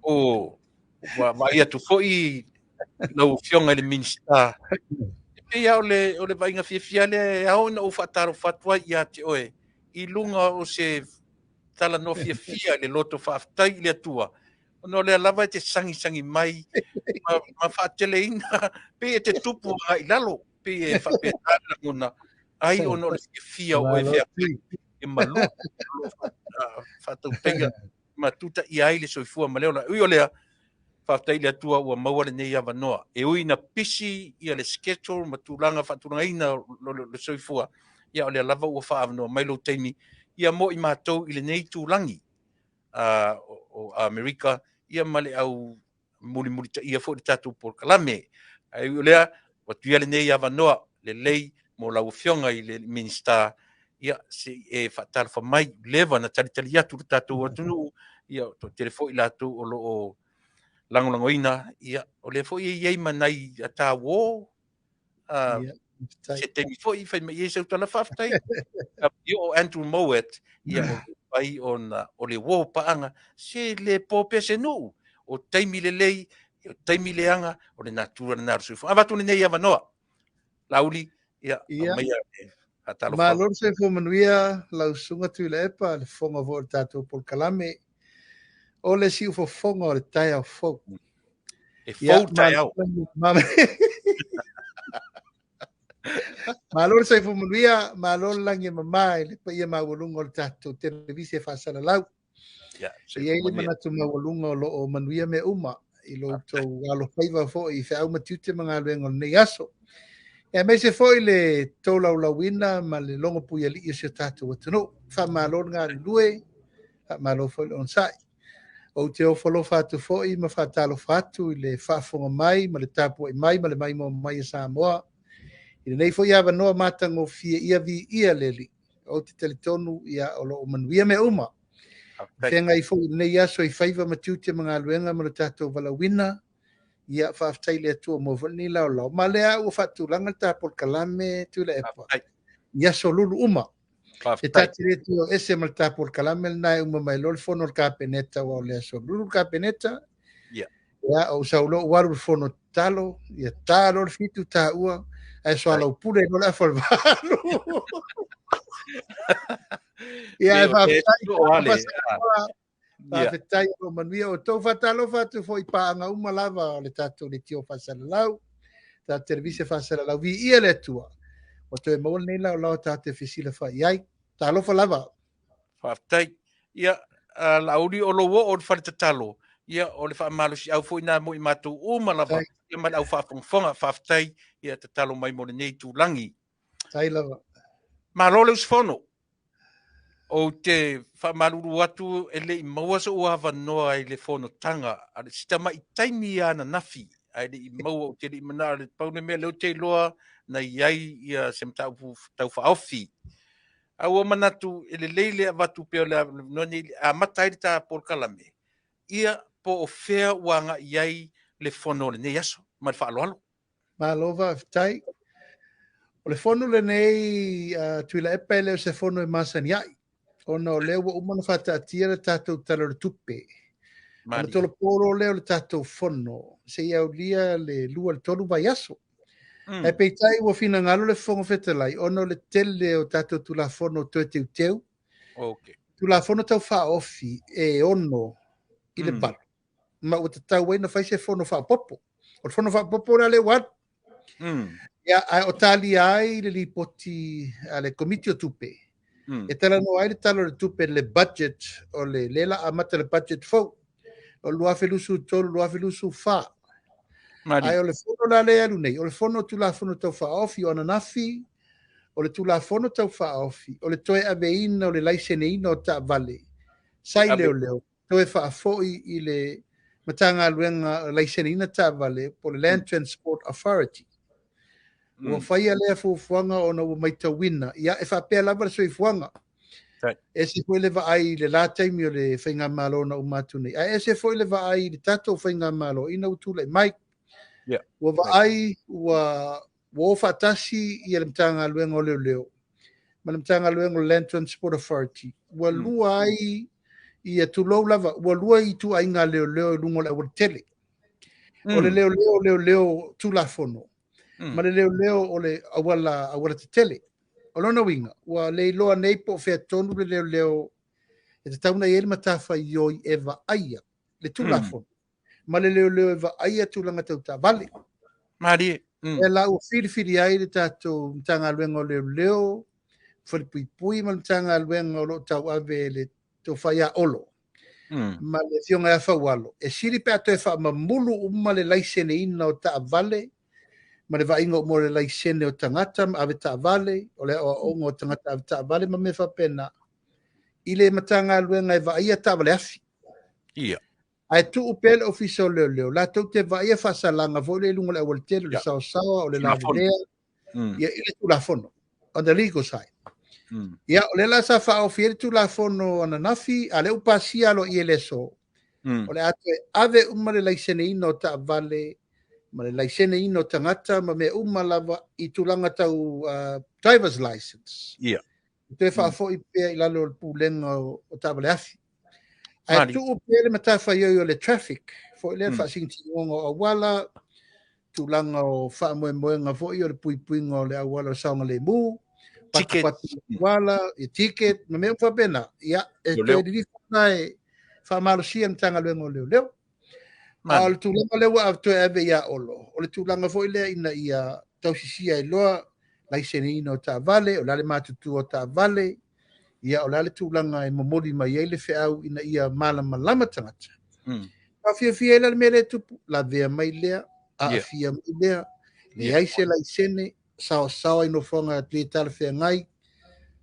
O, ua vaai atu foi lau Afioga i le Minisita. E pei lava o le vaaiga fiafia lea e ao ona ou faatalofa atu ai ia te oe i luga o se talanoa fiafia i le loto faafetai i le Atua, ona o lea lava e te sagisagi mai ma faateleina, pei e te tupu agai i lalo, pei e faapena le lagona, ai ona o le fiafia o oe feagai e malu faatautaia ma tutaia ai le soifua ma le ola. Ui o lea, faafetai i le Atua ua maua lenei avanoa. E ui ina pisi ia le schedule ma tulaga faatulagaina o le soifua, ia o lea lava ua faaavanoa mai lou taimi ia mo i matou i lenei itulagi o Amerika ia ma le au mulimulitaia foi le tatou polokalame. Ae ui o lea, ua atu ia lenei avanoa lelei mo lau Afioga i le Minisita, ia se i e faatalofa mai, leva na talitali atu le tatou atunuu, ia toatele foi latou o lo o lagolagoina, ia o lea foi e i ai ma nai atauo, se taimi foi fai mai ai sau tala faafetai. Ia o Andrew Mowat, ia o pai ona o le uo paaga, se le po pea se nuu, o taimi lelei, o taimi leaga, o le natura lena o le soifua. Avatu lenei avanoa, Laauli, ia, aumaia e faatalofa. Malo le soifua manuia lau Susuga Tuilaepa, le fofoga foi o le tatou polokalame, o le siufofoga o le taeao fou. E fou taeao. Malo le soifua manuia, malo le lagi e mama i le paia maualuga o le tatou televise faasalalau. E i ai le manatu maualuga o lo o manuia mea uma i lo outou alofaiva foi i feau ma tiute ma galuega o lenei aso. Aemaise foi le tolaulauina ma le logo puialii o si o tatou atunuu. Faamalo le galulue, faamalo foi le onosai. Ou te ofo alofa atu foi ma faatalofa atu i le faafofoga mai ma le tapuai mai ma le maimoa mai a Samoa. I lenei foi avanoa matagofie ia viia le Alii. Ou te talitonu ia o lo o manuia mea uma. Feagai foi i lenei aso i faiva ma tiute ma galuega ma lo tatou valaauina. Ia faafetai i le Atua mo foi lenei laolao. Ma lea ua faatulaga le ta polokalame Tuilaepa i aso lulu uma. E ta te le toe o ese ma le ta polokalame lena e uma mai loa le fono o le Kapeneta, aua o le aso lulu le Kapeneta. Ia, ou sau loa ou alu i le fono tatalo, ia ta loa le 7 taua, ae soalaupule loa le afa o le 8. Ia, ae faafetai. Faafetai o manuia o tou faatalofa atu foi i paaga uma lava o le tatou leitio faasalalau, tatou televise faasalalau. Viia le Atua, ua toe maua lenei laolao tatou te fesilafai ai. Talofa lava. Faafetai. Ia, Laauli, o lou oo i le fale tatalo, ia, o le faamalosiau foi nā mo i matou uma lava, ia ma le au faafogafoga. Faafetai, ia tatalo mai mo lenei itulagi. Tai lava. Malo le usufono. Ou te faamalulu atu e le i maua so'u avanoa i le fonotaga, a le si tamai taimi lava ananafi, ae le i maua, ou te le i manao le pau le mea lea ou te iloa na i ai ia se mataupu taufaaofi. A ua manatu e lelei le avatu pea o le avanoa nei e amata ai le ta polokalame, ia po o fea ua agai i ai le fono o lenei aso. Ma le faaaloalo. Malo faafetai. O le fono lenei Tuilaepa e le o se fono e masani ai, ona o lea ua uma ona faataatia le tatou Tala o le Tupe. Ona tolopo lea o le tatou fono seia aulia le 2 i le 3 vaiaso. Ae peitai ua finagalo le Fofoga Fetalai ona o le tele o tatou Tulafono toe teuteu. Tulafono tau faaofi e 6 i le 8. Ma ua tatau ai na fai se fono faaopoopo. O le fono faaopoopo la lea ua alu. Ia, ae o talia ai le lipoti a le Komiti o Tupe. E talanoa ai le Tala o le Tupe, le budget, o le lea la amata le budget fou o le 2023 2024. Ae o le fono la lea e alu nei, o le fono o Tulafono Tau Faaofi o ananafi, o le Tulafono Tau Faaofi, o le toe aveina o le laiseneina o taavale sa i leoleo, toe faafoi i le Matagaluega laiseneina taavale po o le Land Transport Authority. Ua faia lea fuafuaga ona ua maitauina, ia e faapea lava le soifuaga. Ese foi le vaai i le la taimi o le faigamalo na uma atu nei, ae ese foi le vaai i le tatou faigamalo ina ua tulai mai. Ua vaai, ua o faatasi ia le Matagaluega o Leoleo ma le Matagaluega o le Land Transport Authority. Ua lua ai Ia tulou lava, ua lua ituaiga leoleo i luga o le aualatele. O le leoleo leoleo tulafono ma le leoleo o le auala aualatetele. O lona uiga, ua le iloa nei po o fea tonu le leoleo e tatau ona i ai le matafaioi e vaaia le tulafono ma le leoleo e vaaia tulaga tau taavale. Malie. E la ua filifili ai le tatou Matagaluega o Leoleo, Falepuipui ma le Matagaluega o lo o tauave e le Tofa ia Olo ma le Afioga ia Faualo, e sili pe a toe faamamulu uma le laiseneina o taavale ma le vaaiga uma o le laisene o tagata ma avetaavale, o le aoaoga o tagata avetaavale ma mea faapena, i le Matagaluega e vaaia taavale afi. Ia. Ae tuu pea le Ofisa o Leoleo, latou te vaaia faasalaga foi lea i luga o le aualatele, o le saosaoa, o le lavevea, ia, i le Tulafono, on the legal side. Ia, o lea la sa faaofi ai le Tulafono ananafi, a o lea ua pasia aloaia i le aso, o le a toe ave uma le laiseneina o taavale ma le laiseneina o tagata ma mea uma lava i tulaga tau driver's license. Ia. Toe faafoi pea i lalo o le pulega o taavale afi. Ae tuu pea le matafaioi o le traffic, foi lea faasingsingoga o auala, tulaga o faamoemoega foi o le puipuiga o le auala o le saogalemu, patupatu auala, i ticket, ma mea uma faapena. Ia, e toe lilifa na e faamalosia le Matagaluega o Leoleo. A o le tulaga lea ua toe ave ia Olo, o le tulaga foi lea ina ia tausisia ai loa laiseneina o taavale, o le a le matutua o taavale, ia o le a le tulaga e momoli mai ai le feau ina ia malamalama tagata. Fiafia ai la le mea lea e tupu, lavea mai lea, aafia mai lea, leai se laisene, saosaoa i nofoaga le talafeagai,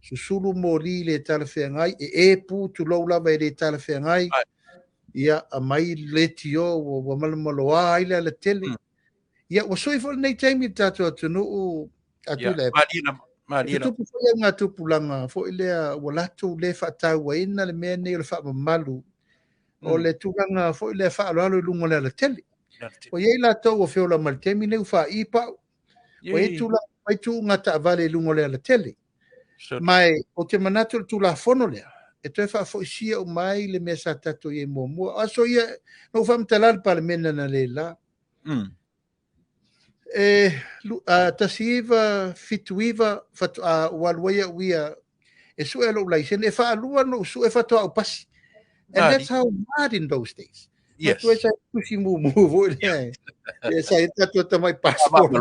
susulu moli le talafeagai, e pu tulou lava e le talafeagai, ia aumai leitio ua malomaloa ai le alatele. Ia ua sui foi lenei taimi i le tatou atunuu atu le tutupu foi ngā tupulaga foi lea ua latou le faatauaina le mea nei o le faamamalu o le tulaga foi lea faaaloalo i luga o le alatele. Ua i ai latou ua feola mai le taimi nei ua faai pau. Ua i ai tulaga mai tuuga taavale i luga o le alatele. Mai o te manatu le Tulafono lea e toe faafoisia uma ai le mea sa tatou i ai muamua. Aso ia, na ou faamatala le Palemene na le la. E 1979 faatoa ou alu ai au ia e sue lou laisene, e faalua na ou sue faatoa ou pasi. And that's how hard in those days. Yes. Matua sa tusi mumu foi lea. E sa e tatou tamai passport. Ina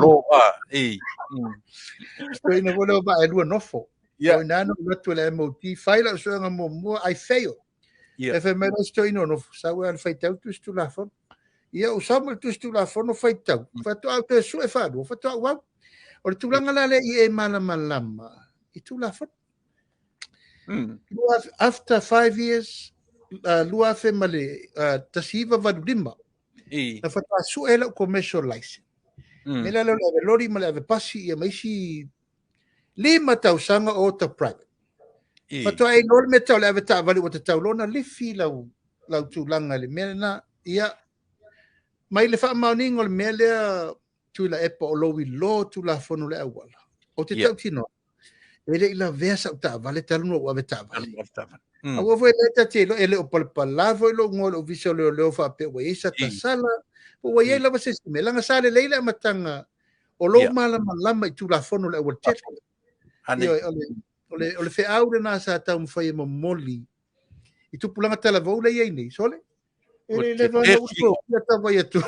foi lea ba e lua nofo. Yeah. O ina na atu le MOT, fai lau suega muamua, I fail. Yeah. E fai mai la se ino nofo, sa ua le faitau tusi Tulafono. Ia, o sau ma le tusi Tulafono faitau. Faatoa au toe sue faalua, faatoa au au. O le tulaga la lea i e malamalama i Tulafono. After 5 years, 2019, na faatoa sue lau commercial license. Me la leo le ave lori ma le ave pasi ia ma isi 5 tausaga o ta private. Faatoa e iloa le mea tau le ave taavale ua tatau loa ona lifi lau tulaga i le mea lena. Ia, mai le faamaoniga o le mea lea Tuilaepa o lou iloa Tulafono le auala. O te tautinoa, e le i lavea sau taavale talu na ou ave taavale. Aua foi le tate e le o palapala foi lou igoa i le Ofisa o Leoleo faapea ua i ai sa tasala, ua i ai lava se isi mea. Leaga sa lelei le amataga o lou malamalama i Tulafono le aualatele. O le feau lena sa taumafai e momoli i tupulaga talavou lea i ai nei, sole. E le leva na upu ia tawai atu.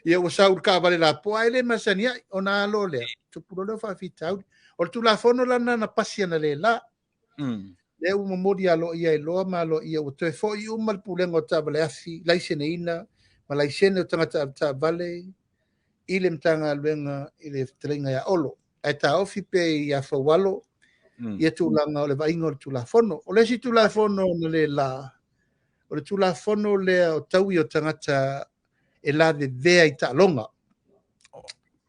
Ia ua sau le taavale lapoa, e le masani ai, ona alo lea. Tupu leo faafitauli. O le Tulafono lana na pasi ana le la. Lea ua momoli aloaia e loa ma aloaia ua toe foi uma le pulega o taavale afi, laiseneina ma laisene o tagata avetaavale i le Matagaluega i le fetalaiga ia Olo. Ae taofi pe ia Faualo ia tulaga o le vaaiga o le Tulafono. O le isi Tulafono na le la, o le Tulafono lea o taui o tagata e lavevea i taaloga.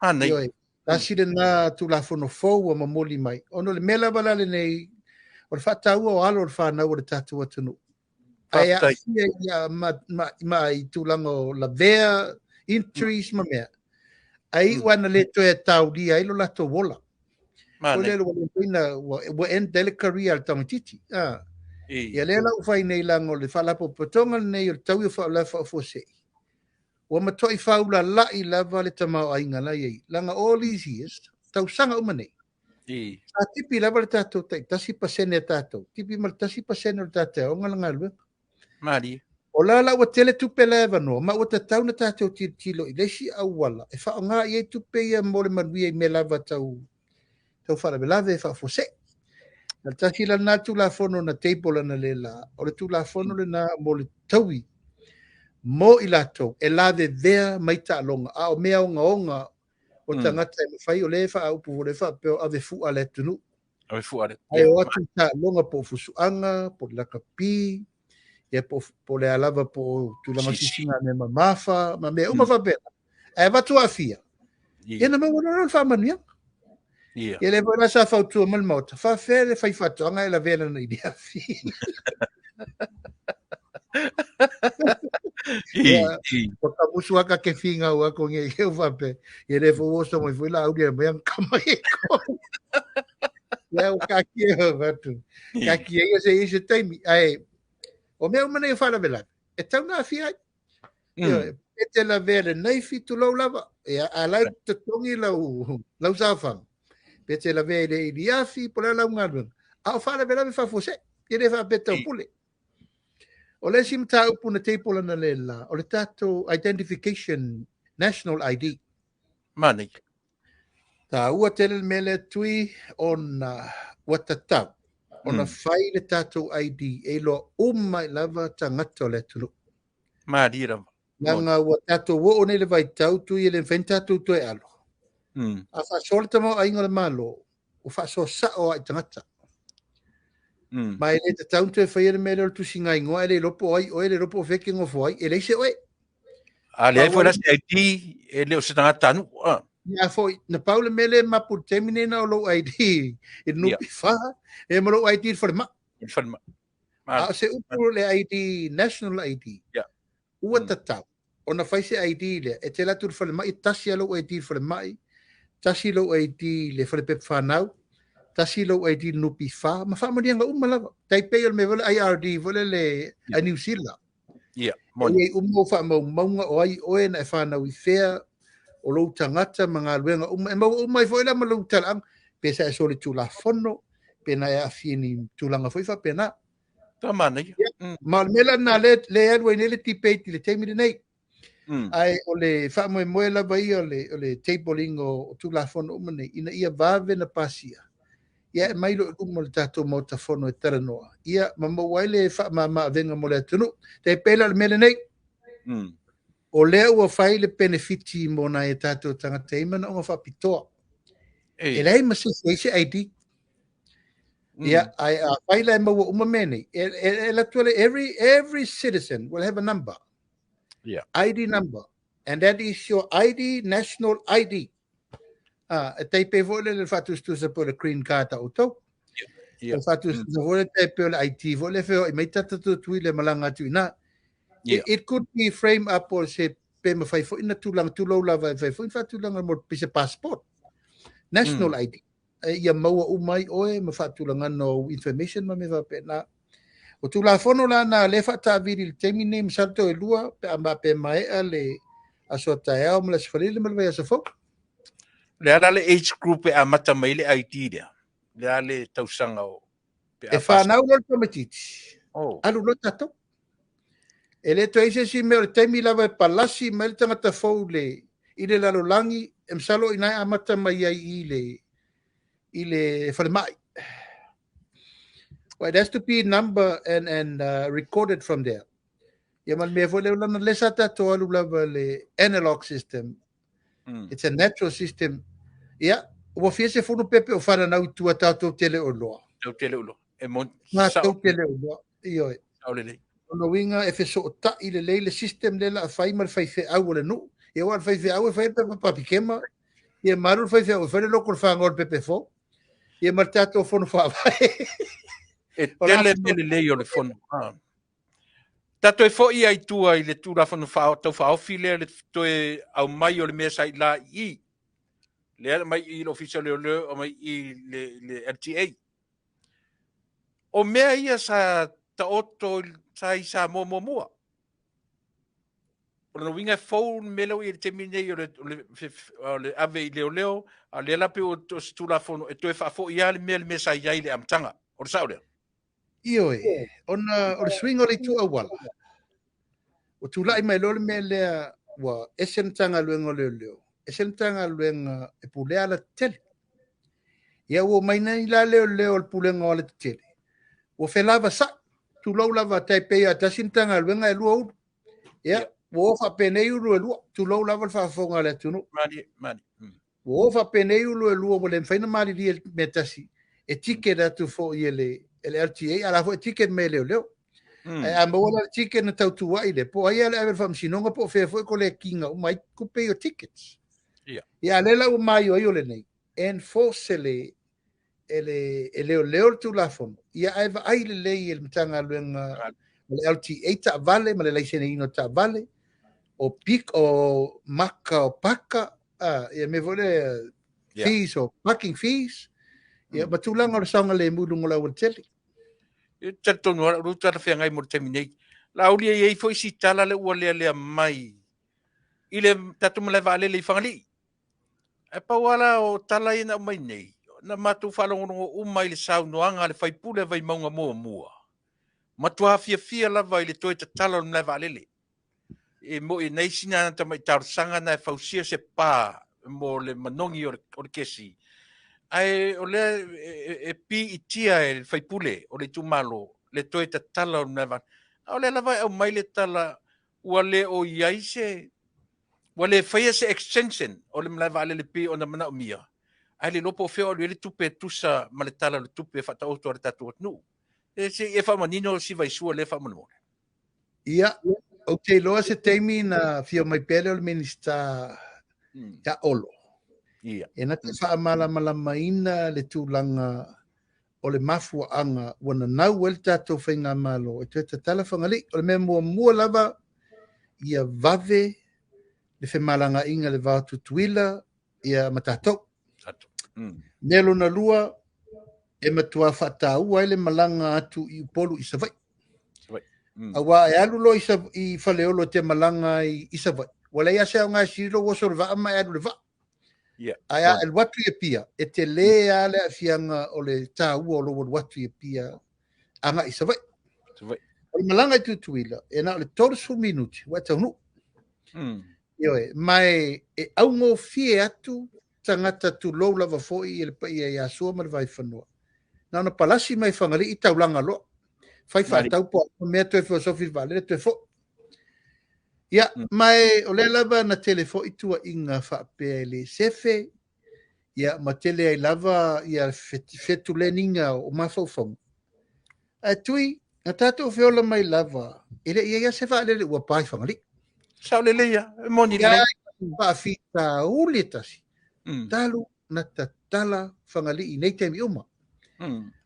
Anei. Tasi lena Tulafono fou ua momoli mai. Ona o le mea lava la lenei, o le faataua o alo o le whanau o le tatou atunuu. Ae aafia ia ma i tulaga o lavea, injuries ma mea. Ai ua na le toe taulia ai lo latou ola. O le ua le ua end le career al tamaitiiti. Ia lea la ua fai nei leaga o le Faalapotopotoga lenei o le Taui o Faalavelave Faafuasei, ua matuai faaulala'i lava le tamaoaiga la e i ai, leaga all these years, tausaga uma nei, sa tipi lava le tatou tai 1% a tatou, tipi ma le 1% o le tatou aoga le galuega. Malie. O la la ua tele tupe la e avanoa, ma ua tatau ona tatou tilotilo i le isi auala e faaaoga i ai tupe ia mo le manuia i mea lava tau tau faalavelave faafuasei. Na tasi la lena Tulafono na table analeila, o le Tulafono lena mo le taui mo i latou e lavevea mai taaloga, a o mea ogaoga o tagata e mafai, o lea e faaupu o lea e faapea o ave fua a le atunuu. Ave fua a le Ae o atu i taaloga po o fusuaga, po o le lakapi, ia po o le a lava po o tulaga sisiga mea mamafa, ma mea uma faapena. Ae avatu aafia, ia na maua loa le faamanuiaga. Ia lea foi la sa fautua mai le Maota, faafefea le faifaatoaga e lavea lana iliafi. Ua tamusu aka ke fingau ako nge i faapea, ia le fo oso mai foi la auli e mai ang kama e ko. Ia o ka ki e vatu. Ka ki e se i se taimi. Ai, o mea uma nei o faalavelave, e tau na afia ai. E te lavea le naifi tulou lava. Ia, a lau totogi lau, lau saofaga. Pe te lavea i le iliafi, po o le a lau galuega. A o faalavelave faafuasei, e le faapea taupule. O le isi mataupu na table analeila, o le tatou identification national ID. Manaia. Taua tele le mea lea Tui ona ua tatau ona fai le tatou ID e iloa uma ai lava tagata o le atunuu. Malie lava. Leaga ua tatou oo nei i le vaitau Tui e le mafai ona tatou toe alo. A faasoa le tamaoaiga o le Malo, ua faasoa sao lava i tagata. Ma e le tatau ona toe faia le mea lea o le tusiga igoa e le iloa po o ai oe, le iloa po o fea e te nofo ai, e leai se oe. A leai foi la se ID, e le o se tagata nuu. Ia foi, na pau le mea lea e mapu i le taimi nei na o lou ID i le NPF, e ma lou ID i le falemai. I le falemai. A o se upu le ID, national ID, ua tatau ona fai se ID lea, e te alu atu i le falemai, tasi lava lou ID i le falemai, tasi lou ID i le falepepa fanau, tasi lou ID i le NPF, ma faamanuiaga uma lava. Tai pei o le mea foi le IRD foi lele a New Zealand. Ia, E i ai uma ou faamaumauga o ai oe na e fanau i fea, o lou tagata ma galuega uma. E maua uma ai foi la ma lou talaaga, pe sa e solitulafono, pe na e aafia i ni tulaga foi faapena. Tua manaia. Ma o le mea la lena lea e alu ai nei le debate i le taimi lenei. Ae o le faamoemoe lava ia o le tabling o Tulafono uma nei, ina ia vave na pasia, ia e aumai loa i luma o le tatou Maota Fono e talanoa, ia ma maua ai le faamama-avega mo le atunuu. Tai pei la o le mea lenei, o lea ua fai le penefiti mo nai a tatou tagata e i ai manaoga faapitoa. E leai ma se isi e i ai se ID. Ia, ae afai la e maua uma mea nei, e alu atu le every citizen will have a number. ID number. And that is your ID, national ID. E tai pei foi le faatusatusa po o le green card a outou. Le faatusatusa foi le tai pei o le ID foi le feoai mai tata tuatui le malaga atu i ina. It could be frame up o se pe mafai foi na tulaga tulou lava e fai foi na faatulaga mo se passport. National ID. Ia maua uma ai oe ma faatulagana o information ma mea faapena. O Tulafono la na lea e faataavili i le taimi nei, masalo toe lua pe a pe maea le aso a taeao ma le aso Faraile ma le vaiaso fou. Le a la le age group e amata mai le ID lea? Le a le tausaga o pe a E whanau loa le tamaitiiti. Alu loa tatou. E le toe i ai se isi mea o le taimi lava e palasi mai le tagata fou le, i le lalolagi, e masalo o i ina e amata mai ai i le, i le falemai. Well, it has to be number and recorded from there. Ia ma le mea foi lea, lana lea sa tatou alu lava le analog system. It's a natural system. Ia, ua fia se funu pepe o whananau i tua tatou te le o loa. Tatou te le o loa. E mon, Tatou te le o loa. Ioe. Sao lelei. Lona uiga e fesootai lelei le system lea o le a fai ma le faifeau o le nuu. Ia aua o le faifeau e fai le pepa papikema, ia ma alu le faifeau e fai le loto o le fagoa o le pepe fou, ia ma le tatou fono faavae. E tele mea lelei o le fono. Tatou e foi ai i tua i le Tulafono Tau Faaofi lea le toe aumai o le mea sa i la i i. Lea aumai i le Ofisa o Leoleo, aumai i le LTA. O mea ia sa taoto sa i Samoa muamua. O lona uiga e fou le mea lea ua i ai i le taimi lenei o le, o le, o le ave i leoleo, a o lea la pei o se Tulafono e toe faafoi lava le mea le mea sa i ai i le amataga. O le sao lea? Ioe, ona o le suiga o le itu auala, ua tulai mai loa le mea lea ua ese le Matagaluega o Leoleo, ese le Matagaluega e pulea alatetele. Ia ua omai nei la leoleo o le pulega o alatetele, ua felavasai, tulou lava, tai pei a tasi le Matagaluega e lua ulu. Ia, ua o faapenei ulu e lua, tulou lava le faafofoga a le atunuu. Mani, mani. Ua o faapenei ulu e lua, ua le mafai ona malilie le mea tasi, e ticket atu foi e le LTA, a la foi e ticket mai e leoleo. Ae a maua la le ticket na tautuai lea, po o ai lava le ave i le faamasinoga po o fea foi kolekina uma ai tupe ia o tickets. Ia, a o lea la ua maioio lenei, enforce e le e le e leoleo le Tulafono, ia ae vaai lelei e le Matagaluega o le LTA taavale ma le laiseneina o taavale, o pik o maka o paka, ia mea foi lea fees o parking fees, ia ma tulaga o le saogalemu i luga o le aualatele. E talitonu lava o lou talafeagai mo le taimi nei. Laauli e i ai foi si tala lea ua lealea mai i le tatou malae vaalele i Fagalii. Ae pau lava la o tala ia na aumai nei, na matou faalogologo uma i le saunoaga a le sui usufono a Vaimauga muamua, matua fiafia lava i le toe tatala o le malae vaalele. E moi nei sina tamai talosaga na e fausia se pa mo le manogi o le kesi. Ae o lea e piitia e le sui usufono o le itumalo le toe tatala o le malae vaalele. A o lea lava e aumai le tala ua le o i ai se ua le faia se extension o le malae vaalele pei ona manaomia, ae le iloa po o fea o alu i ai le tupe e tusa ma le Tala o le Tupe faataoto a le tatou atunuu. E se i e faamanino si vaisua lea faamolemole. Ia, ou te iloa se taimi na afio mai pea lea o le Minisita ia Olo. Ia. E na te faamalamalamaina le tulaga o le mafuaaga ua nanau ai le tatou faigamalo e toe tatala Fagalii. O le mea muamua lava, ia vave le femalagaaiga i le va o Tutuila ia ma tatou. Mea lona lua, e matua faataua ai le malaga atu i Upolu i Savaii. Aua e alu loa i Faleolo e te malaga ai i Savaii, ua leai lava se aoga e sili lou oso i le vaa ma e alu i le vaa. Ae a alu atu i Apia, e tele lava le aafiaga o le taua o lou alu atu i Apia agai i Savaii. O le malaga i Tutuila, e na o le 30 minute ua e taunuu. Ioe, ma e augofie atu tagata tulou lava foi i le paia ia Sua ma le Vaifanua. Na ona palasi mai Fagalii taulaga loa. Fai faatau po o mea toe feosofi i le vaalele toe foi. Ia, ma e o lea lava na tele foi tuuaiga faapea e le sefe, ia ma tele ai lava ia fetuleniga o mafaufauga. Ae Tui, na tatou feola mai lava, e le i ai lava se vaalele ua pa i Fagalii. Sao lelei ia, e moni lelei. Faafitauli e tasi, talu na tatala Fagalii i nei taimi uma.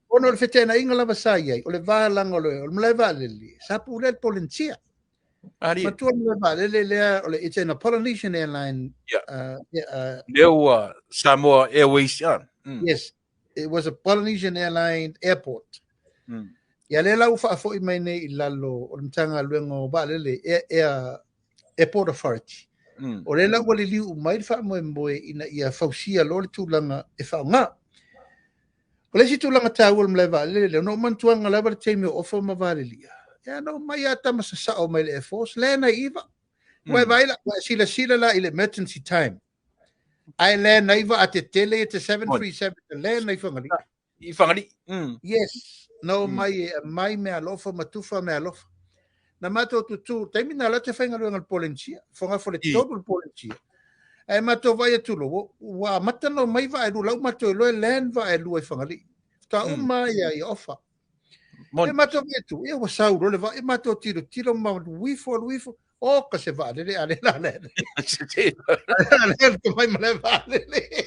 Ona o le feteenaiga lava sa i ai, o le va laga o le malae vaalele, sa pulea le Polenisia. Matua le malae vaalele lea, o le, it's an Polynesian airline. Lea ua Samoa Airways. Yes, it was a Polynesian airline airport. Ia lea la ua faafoi mai nei i lalo o le Matagaluega o Vaalele, Airport Authority. O lea la ua liliu mai le faamoemoe ina ia fausia loa le tulaga e faaaoga. O le isi tulaga taua o le malae vaalele lea, ona ou manatuaga lava le taimi o Ofa ma Valelia. Ia na omai lava tama sasao mai le Air Force, land ai iva. Ua e vaai la, ua e silasila la i le emergency time. Ae land ai vaa tetele ia te 737, land ai Fagalii. I Fagalii. Yes, na omai e aumai meaalofa ma tufa meaalofa. Na matou tutu, taimi na la te faigaluega le Polenisia, fogafo le tolu le Polenisia. Ae matou vaai atu loa, ua amata na omai vaa e lua, la ua matou iloa e land vaa e lua i Fagalii. Faatoa uma ia Ofa. E matou vaai atu, ia ua sau loa le vaa, ia matou tilotilo ma alu ifo, alu ifo, o ka se vaalele, a le la le. A le le mai ma le vaalele.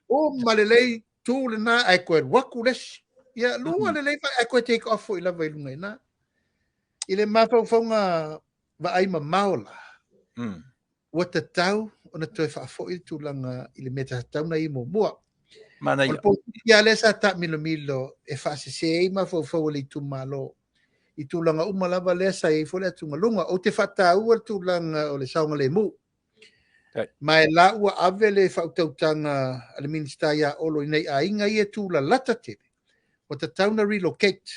Uma lelei, tu lena, ae toe alu atu le isi. Ia, lua lelei vaa, ae toe take off foi lava i luga i ina. I le mafaufauga vaai mamao la, ua tatau ona toe faafoi le tulaga i le mea sa tatau ona i ai muamua. O le polokiki lava lea sa taamilomilo e faasese ai mafaufau o le itumalo i tulaga uma lava lea sa i ai foi le atugaluga. Ou te faataua le tulaga o le saogalemu. Ma e la ua ave le faautautaga a le Minisita ia Olo i nai aiga ia e tulalata tele, ua tatau ona relocate.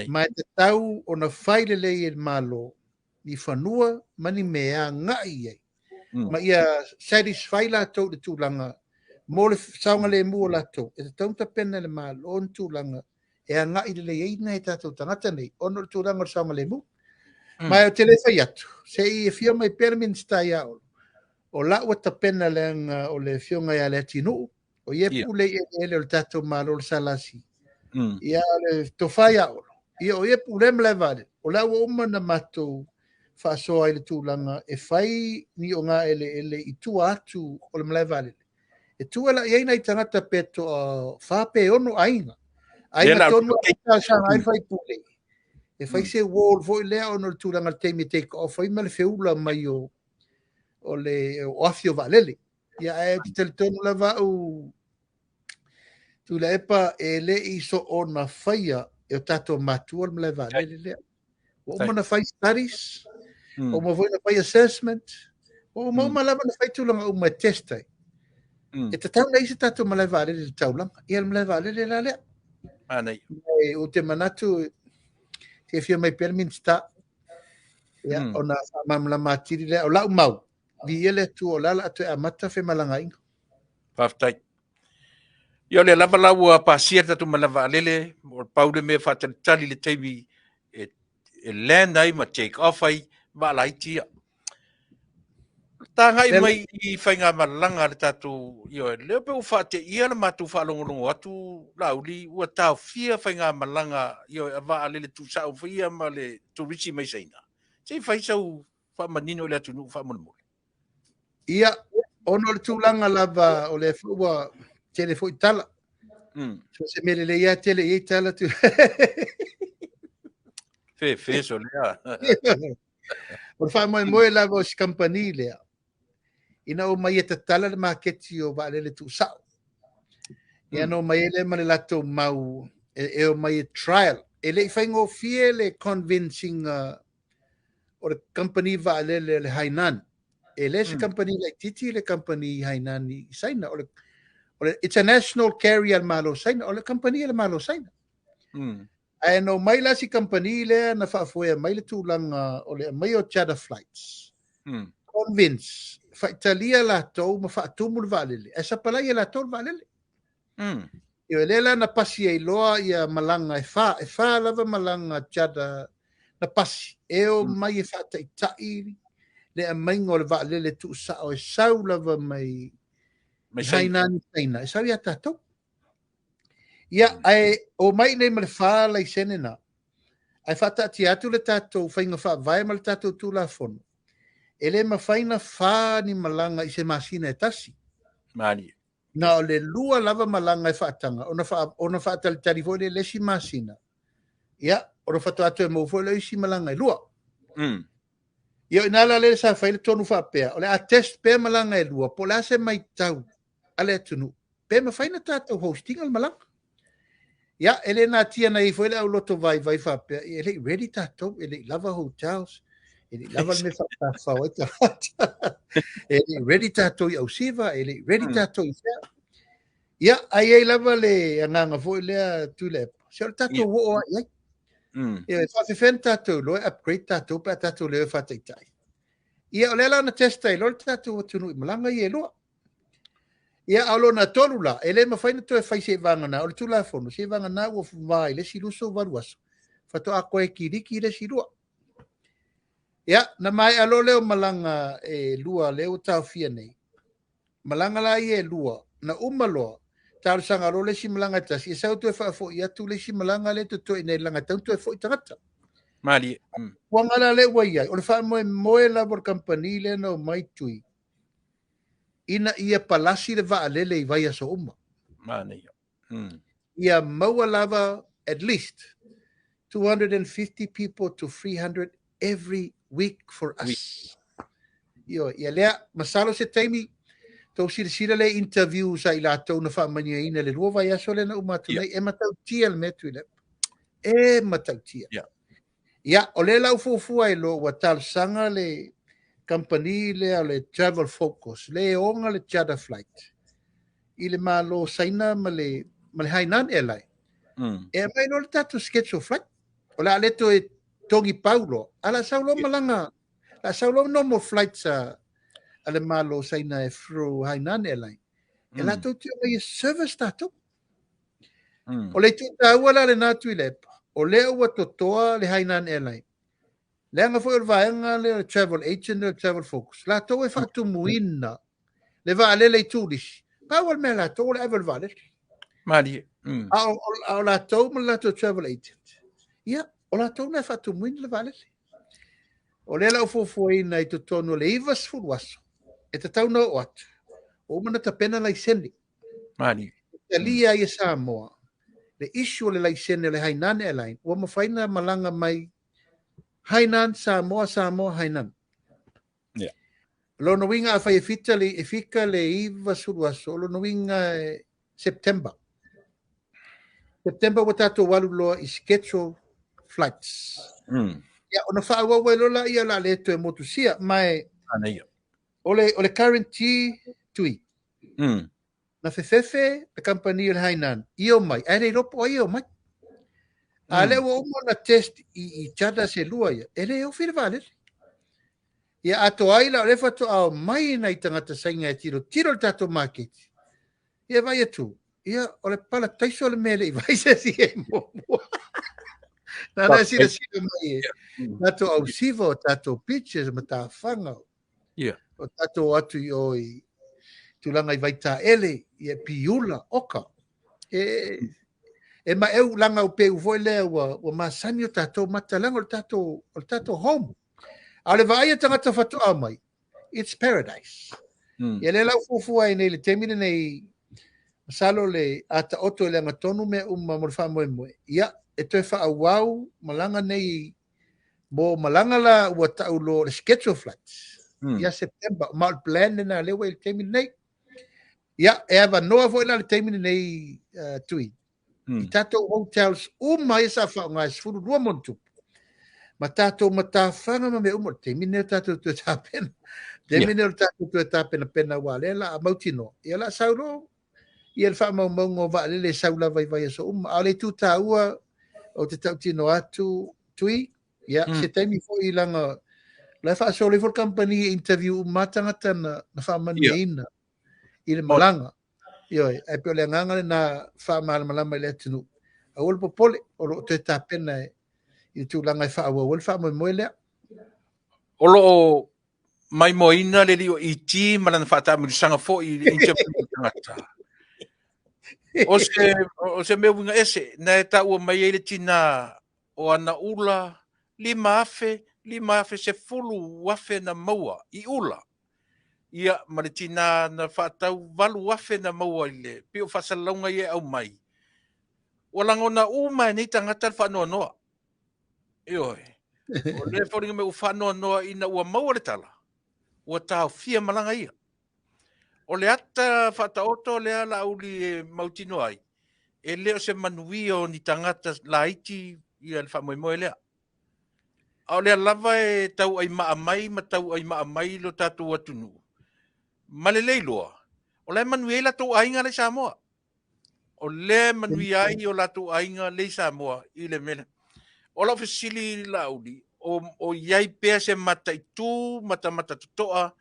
Ma e tatau ona fai lelei e le Malo ni fanua ma ni mea e agai i ai. Ma ia satisfy latou i le tulaga mo le saogalemu o latou. E tatau ona tapena e le Malo ni tulaga e agai lelei ai nai tatou tagata nei ona o le tulaga o le saogalemu. Ma ou te le fai atu, se i afio mai pea le Minisita ia Olo, o la ua tapena leaga o le afioga ia Leatinuu, o ia e pule i eleele o le tatou Malo le SLC. Ia le tofa ia Olo, ia o ia e pulea malae vaalele, o la ua uma ona matou faasoa i le tulaga e fai ni ogaeleele i tua atu o le malae vaalele. E tua la i ai nai tagata pe toa 4 pe 6 aiga. Aiga tonu e talosaga ai le faipule. E fai se wall foi lea ona o le tulaga o le taimi e take off ai ma le feula mai o le o afi o vaalele. Ia ae ou te talitonu lava au Tuilaepa e le i soona faia e o tatou matua le malae vaalele lea. Ua uma ona fai studies, ua uma foi ona fai assessment, ua uma uma lava ona fai tulaga uma e test ai. E tatau ona i ai se tatou malae vaalele i le taulaga. Ia le malae vaalele la lea. Ou te manatu se afio mai pea le Minisita. Ia, ona faamalamalama atili lea. O lau mau, viia le Atua o le a o le a toe amata femalagaaiga. Faafetai. Ia o lea lava la ua pasia le tatou malae vaalele, o le pau le mea faatalitali i le taimi e land ai ma take off ai vaa laiti ia. Tagai mai i faigamalaga a le tatou, ioe, lea pe ua faateia le matou faalogologo atu Laauli, ua taofia faigamalaga, ioe, a vaalele tuusao foi ia ma le turisi mai Saina. Se i fai sau faamanino i le atunuu faamolemole. Ia, ona o le tulaga lava o lea foi ua tele foi tala. So se mea lelei lava tele i ai tala tu. Fe, fe so lea. O le faamoemoe lava o si kamupani lea, ina ua omai e tatala le maketi o vaalele tuusao. Ia na omai ai lea ma le latou mau e omai e trial. E le i faigofie le convincing o le kamupani vaalele o le Hainan. E le se kamupani laitiiti le kamupani Hainan i Saina. O le, o le, it's a national carrier a le Malo o Saina. O le kamupani a le Malo o Saina. Ae na omai la si kamupani lea na faafoea mai le tulaga o le aumai o charter flights. Convince, faitalia latou ma faatumu le vaalele. Ae sapalai e latou le vaalele. Ioe, lea la na pasi ai loa ia malaga e fa, e fa lava malaga charter na pasi. E omai e faataitai le aumaiga o le vaalele tuusao e sau lava mai Hainan i Saina, e sau ia tatou. Ia, ae omai nei ma le fa laisene na, ae faataatia atu le tatou faiga faavae ma le tatou Tulafono. E le mafai na fa ni malaga i se masina e tasi. Malie. Na o le lua lava malaga e faataga, ona fa, ona faatalitali foi lea i le isi masina. Ia, ona faatoa toe maua foi lea o isi malaga e lua. Ia, o i ina la lea sa fai le tonu faapea, o le a test pea malaga e lua, po o le a se maitau a le atunuu, pe mafai ona tatou host ina le malaga. Ia, e le natia na i ai foi le auloto vaivai faapea, e le i ready tatou, e le i lava hotels, e le i lava le mea faatafafao ai tagata, e le i ready tatou i ausiva, e le i ready tatou i fea. Ia, ae i ai lava le agaga foi lea Tuilaepa, se o le tatou oo lava i ai. Ia, e faafefea ona tatou iloa e upgrade tatou pe a tatou le o e faataitai. Ia, o lea la na test ai loa le tatou atunuu i malaga ia e lua. Ia, a o lona tolu la, e le mafai ona toe fai seivagana, o le Tulafono, seivagana ua va i le isi 28 aso, faatoa toe kiliki le isi lua. Ia, na maea loa lea o malaga e lua lea ua taofia nei. Malaga la ia e lua, na uma loa, talosaga loa le isi malaga e tasi, e sau toe faafoi atu le isi malaga lea e totoe nei, leaga e tatau ona toe foi tagata. Malie. Puaga la lea ua i ai, o le faamoemoe lava o le kamupani lea na omai Tui, ina ia palasi le vaalele i vaiaso uma. Manaia. Ia maua lava at least 250 people to 300 every week for us. Ioe, ia lea, masalo se taimi, Tou silasila lea i interviews a i latou na faamanuiaina i le 2 vaiaso lea na uma atu nei, e matautia le mea Tuilaepa. E matautia. Ia, o lea la ua fuafua ai loa ua talosaga le kamupani lea o le Travel Focus, lea e ona le charter flight i le Malo o Saina ma le Hainan Airline. E aumai loa le tatou schedule flight. O le a le toe togi pau loa, ae o le a sau loa malaga, o le a sau loa normal flights a le Malo o Saina e through Hainan Airline. E latou te omai e service tatou. O le itu taua la lena Tuilaepa, o lea ua totoa le Hainan Airline. Leaga foi o le vaega lea o le travel agent lea o le Travel Focus, latou e faatumuina le vaalele i turisi. Pau o le mea latou o le ave o le vaalele. Malie. A o latou ma le latou travel agent, ia, o latou na e faatumuina le vaalele. O lea la ua fuafuaina i totonu o le 90 aso, e tatau na oo atu, ua uma na tapena laisene. Malie. Talia ai e Samoa, le issue o le laisene o le Hainan Airline, ua mafai na malaga mai Hainan, Samoa, Samoa, Hainan. Yeah. Lona uiga afai e fita le, e fika le 90 aso, o lona uiga e September. September ua tatou alu loa i schedule flights. Ia, ona faaauau ai loa laia o le a le toe motusia, ma e o le guarantee Tui. Na fefefe le kamupani o le Hainan, i omai, ae le iloa po o ai e omai. A lea ua uma ona test i charters e lua ia, e le ofi le vaalele. Ia atoa ai la o lea faatoa omai nai tagata Saina e tilotilo le tatou maketi. Ia vaai atu, ia o le parataiso le mea e le i vaai se isi e muamua. Na na silasila mai e tatou ausiva o tatou beaches matafaga. O tatou atu i o i tulaga i Vaitaele, ia Piula, Oka. E maeu laga o peu foi lea ua masani o tatou mata leaga o le tatou home. A o le vaai a tagata faatoa mai, it's paradise. Ia lea la ua fuafua ai nei le taimi lenei, masalo le ataoto i le agatonu mea uma mo le faamoemoe. Ia, e toe faaauau malaga nei mo malaga la ua tau loa le schedule flights. Ia September, ma o le plan lena lea ua i le taimi lenei. Ia, e avanoa foi la le taimi lenei Tui. I tatou hotels uma ia sa faaaoga e 12 ma ona tupu. Ma tatou matafaga ma mea uma o le taimi lenei o tatou toe tapena. Taimi lenei o tatou toe tapenapena ua lea la a mautinoa. Ia la sau loa ia le faamaumauga o vaalele e sau lava i vaiaso uma. A o le itu taua o te tautino atu Tui, ia se taimi foi laga la e faasolo ifo le kamupani e interview uma tagata na faamanuiaina i le malaga. Ioe, ae pei o le agaga lena faamalamalama i le atunuu. Aua le popole, o loo toe tapena i le tulaga e faaauau ai le faamoemoe lea. O loo maimoaina le alii o ET ma lana faataamilosaga foi i le interview a tagata. O se mea uiga ese, na e taua mai ai le tina o ana ula 5,000, 5,000, 10,000 na maua i ula. Ia, ma le tina na faatau 8,000 na maua i le pei o faasalalauga ia e aumai. Ua lagona uma e nei tagata le faanoanoa. Ioe. O lea foliga mai ua faanoanoa ina ua maua le tala, ua taofia malaga ia. O le ata faataoto lea Laauli e mautinoa ai, e le o se manuia o ni tagata laiti ia le faamoemoe lea. A o lea lava e tauaimaa mai ma tauaimaa mai lo tatou atunuu. Ma le leiloa, o la e manuia ai latou aiga le i Samoa. O lea e manuia ai o latou aiga le i Samoa i le mea. O lau fesili Laauli, o iai pea se mataitu matamata totoa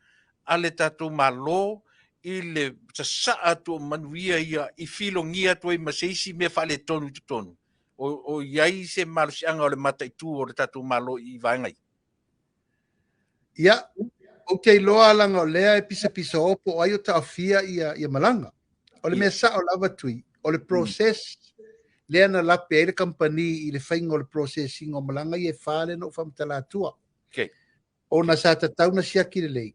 a le tatou Malo i le sasaa atu o manuia ia i filogia atu ai ma se isi mea faaletonu i totonu. O iai se malosiaga o le mataitu o le tatou Malo i vaega ia. Ia, ou te iloa laga o lea e pisapisa o po o ai o taofia ia malaga. O le mea sao lava Tui, o le process lea na lape ai le kamupani i le faiga o le processing o malaga ia e fa lea na ou faamatala atua. Ona sa tatau na siaki lelei.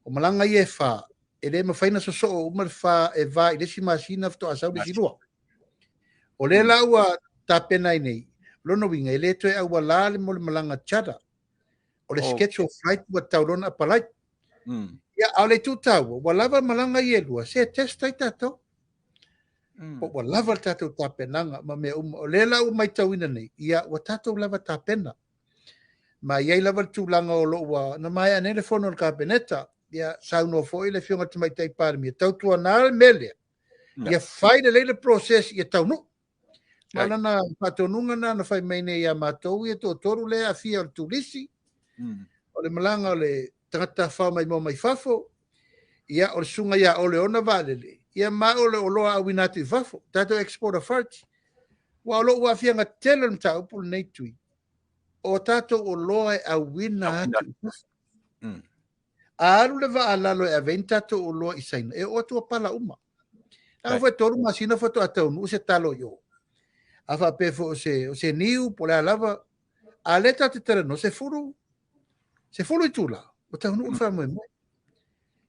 O malaga ia e fa, e le mafai na sosoo uma le fa e va i le isi masina faatoa sau le isi lua. O lea la ua tapena ai nei, lona uiga e le toe aualā le mo le malaga charter. O le schedule flight ua tau loa ona apalai. Ia, a o le itu taua, ua lava malaga ia e lua, se e test ai tatou. Po ua lava le tatou tapenaga ma mea uma. O lea la ua matauina nei, ia ua tatou lava tapena. Ma e i ai lava le tulaga o lo o ua, na maea nei le fono a le Kapeneta, ia saunoa foi le Afioga i le Tamaitai Palemia, tautuana le mea lea, ia fai lelei le process ia taunuu. Ma lana faatonuga lena na fai mai nei ia matou ia toatolu lea e aafia o le turisi, o le malaga o le tagata tafafao maimoa mai fafo, ia o le susuga ia Ole ona vaalele, ia ma o le oloa auina atu i fafo, tatou Export Authority. Aua o lou aafiaga tele o le mataupu lenei Tui, o tatou oloa e auina atu i fafo. A alu le vaa lalo e ave ai ni tatou oloa i Saina, e oo atu ua pala uma. A foi 3 masina faatoa taunuu se talo i o. A faapea foi o se niu, po o le a lava, a lea tatou te talanoa, 10 itula, ua taunuu le faamoemoe.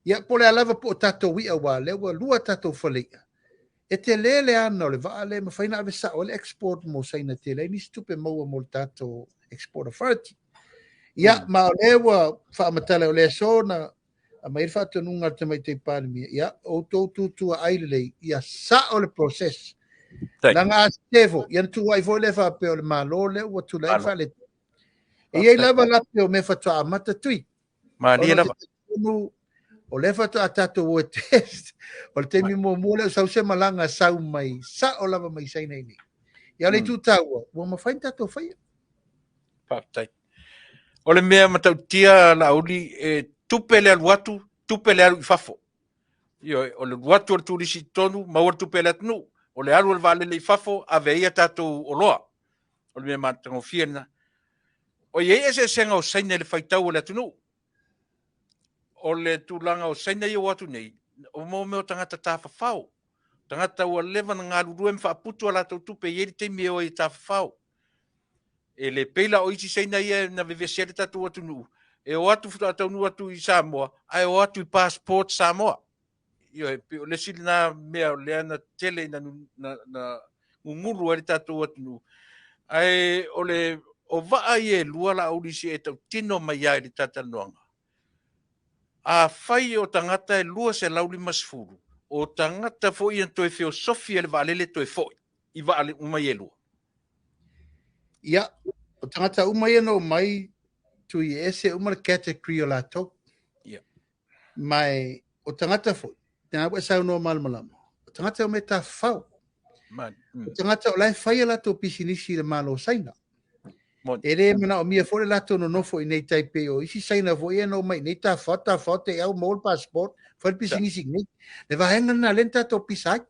Ia, po o le a lava po o tatou i'a, aua o lea ua 2 tatou fale i'a. E tele le ana o le vaa lea e mafai ona ave sao ai le export mo Saina, tele ai nisi tupe maua mo le tatou Export Authority. Ia, ma o lea ua faamatala o le aso na aumai le faatonuga a le Tamaitai Palemia, ia, outou tutua ai lelei, ia sao le process. Leaga a sese foi, ia na tuuai foi lea faapea o le Malo lea ua tulai ai faaletonu. E i ai lava lape o mea faatoa amata Tui. Malie lava. O lea faatoa tatou o e test. O le taimi muamua lea o sau se malaga sau mai, sao lava mai Saina i nei. Ia o le itu taua, ua mafai ona tatou faia. Faafetai. O le mea matautia Laauli, e tupe le alu atu, tupe le alu i fafo. Ioe, o le alu atu o le turisi i totonu, maua le tupe a le atunuu. O le alu o le vaalele i fafo, ave ai a tatou oloa. O le mea matagofie lena. O i ai eseesega o Saina i le faitau o le atunuu. O le tulaga o Saina ia ua atu nei, o mea o tagata tafafao. Tagata ua leva na galulue ma faaputu a latou tupe, e i ai le taimi e o ai e tafafao. E le pei la o isi Saina ia na vevesi ai le tatou atunuu, e o atu faatoa taunuu atu i Samoa, ae o atu i passport Samoa. Ioe, pei o le isi lena mea o lea na tele ina na gugulu ai le tatou atunuu. Ae o le o vaa ia e lua Laauli se e tautino mai ai i le talatalanoaga. Afai o tagata e 250, o tagata foi ia toe feosofi e le vaalele toe foi i vaa uma ia e lua. Ia, o tagata uma ia na omai Tui e ese uma le category o latou. Ia. Mai o tagata foi, tēnā ua e saunoa malamalama, o tagata e omai tafafao. O tagata o la e fai a latou pisinisi i le Malo o Saina. E le manaomia foi le latou nonofo i nei Taipei o isi Saina foi ia na omai i nei tafafao, tafafao te i au maua le passport, fai le pisinisi i nei. Le vaega lena lea na tatou pisa ai.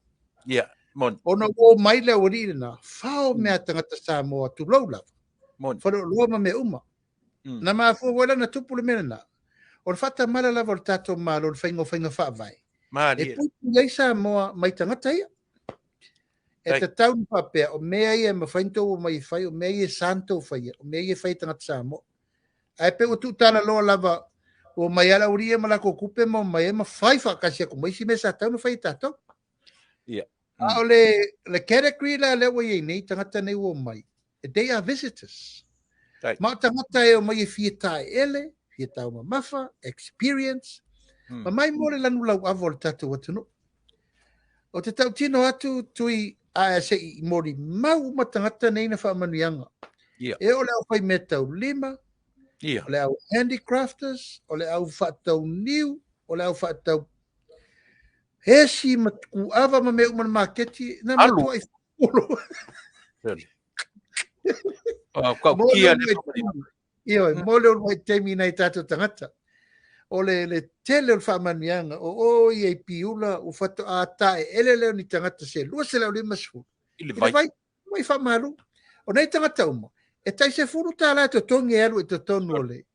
Ia, moni. Ona ua omai le aualii lena, fao mea a tagata Samoa tulou lava. Moni. Faleoloa ma mea uma. Na mafua foi la na tupu le mea lena. O le faatamala lava o le tatou Malo i le faiga o faiga faavae. Malie. E puipui ai Samoa mai tagata ia. E tatau na faapea, o mea ia e mafai ona tou omai e fai, o mea ia e sa ona tou faia, o mea ia e fai e tagata Samoa. Ae pei ua tuutalaloa lava, ua omai lava le aualii ia ma latou tupe ma omai ai ma fai faatasi atu ma isi mea sa tatau ona fai e tatou. Ia. A o le category la lea ua i ai nei, tagata nei ua omai, they are visitors. Ma o tagata e omai e fia taeele, fia taumamafa, experience, ma mai mo le lanu lauava o le tatou atunuu. O te tautino atu Tui a se i molimau uma tagata nei na faamanuiaga. E o le au fai mea taulima, o le au handicrafters, o le au faatau niu, o le au faatau hesi ma kuava ma mea uma le maketi, na Alu. matuai folo. Kau Mo kia le le uluai Ioe, mo le uluai taimi nai tatou tagata. O le tele o le faamanuiaga, o o ia i Piula, ua faatoa taeele lea o ni tagata se 250. I le I le vai. vai, vai faamalu. O nei tagata uma, e tai $10 e totogi e alu i totonu o le.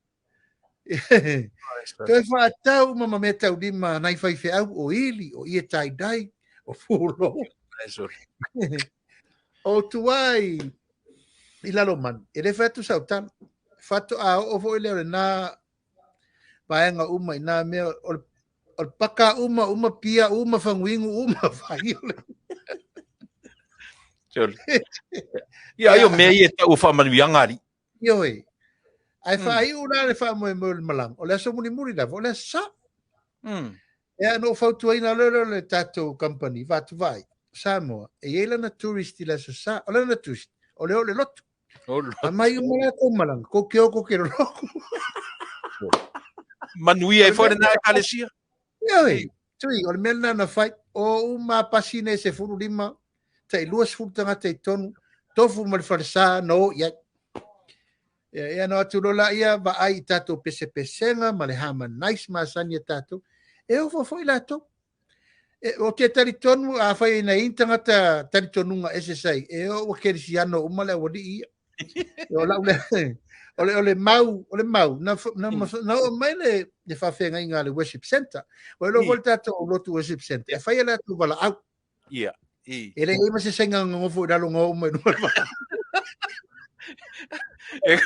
Toe faatau uma ma mea taulima nai faifeau, o ili, o ie taidai, o pulo. O tuai i Lalomanu, e le fai atu sau tala. Faatoa oo foi lea o lena vaega uma i nā mea, o le paka uma, uma pia, uma faguigu, uma vai o le. Sure. Ia, ai o mea ia e tau o faamanuiaga ali. Ioe. Ae faaiu la le faamoemoe o le malaga. O le aso mulimuli lava, o le aso sa. Ia, na ou fautuaina loa lea o le tatou company, Vatuvai, Samoa, e i ai lana tourist i le Aso Sa. O lana tourist, o le o le lotu. Aumai uma latou malaga, kou te o kou te lolotu. Manuia ai foi lena ekalesia. Ioe, tui, o le mea lena na fai, o uma pasi nei 15, tai 20 tagata i totonu, tofu ma le falesa na o i ai. Ia, ia na atu loa laia vaai i tatou pesepesega ma le harmonize masani a tatou. E ofo foi latou. E, o te talitonu a fai na i tagata talitonuga ese sai, e o ua kerisiano uma le aualii ia. E, o lau le, o le mau, o le mau, na, na, na oo mai le, le faafeagaiga a le worship center. Ua iloa foi le tatou lotu worship center. E fai e latou valaau. Ia. I. E leai ma se saina gagofo i lalo na oo mai luga o le vaa. E,